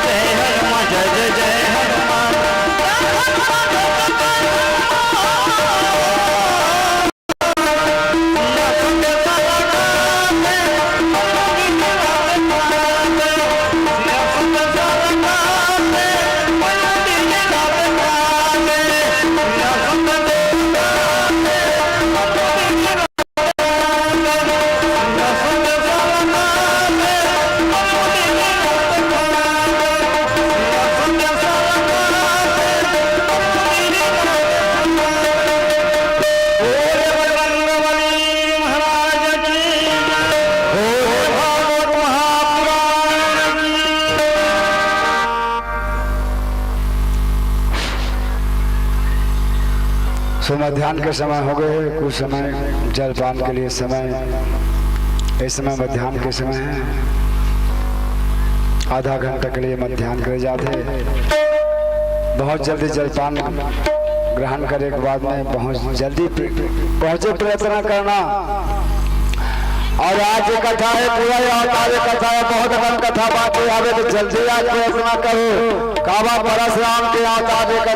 जय हनुमान, जय जय जय हनुमान। सो मध्यान्ह के समय हो गए हे, कुछ समय जलपान के लिए समय, इस समय मध्यान्ह के समय हे, आधा घंटा के लिए मध्यान्ह करे जाथे। बहुत जल्दी जलपान ग्रहण करे के बाद में बहुत जल्दी प्र-, पहुंचे प्रयत्न करना। और आज ये कथा हे, पूरा ये अवतार ये कथा हे, बहुत अकन कथा बाकी हवे, तो जल्दी आज प्रयत्न करो। काबा परसराम के अवतार ये कथा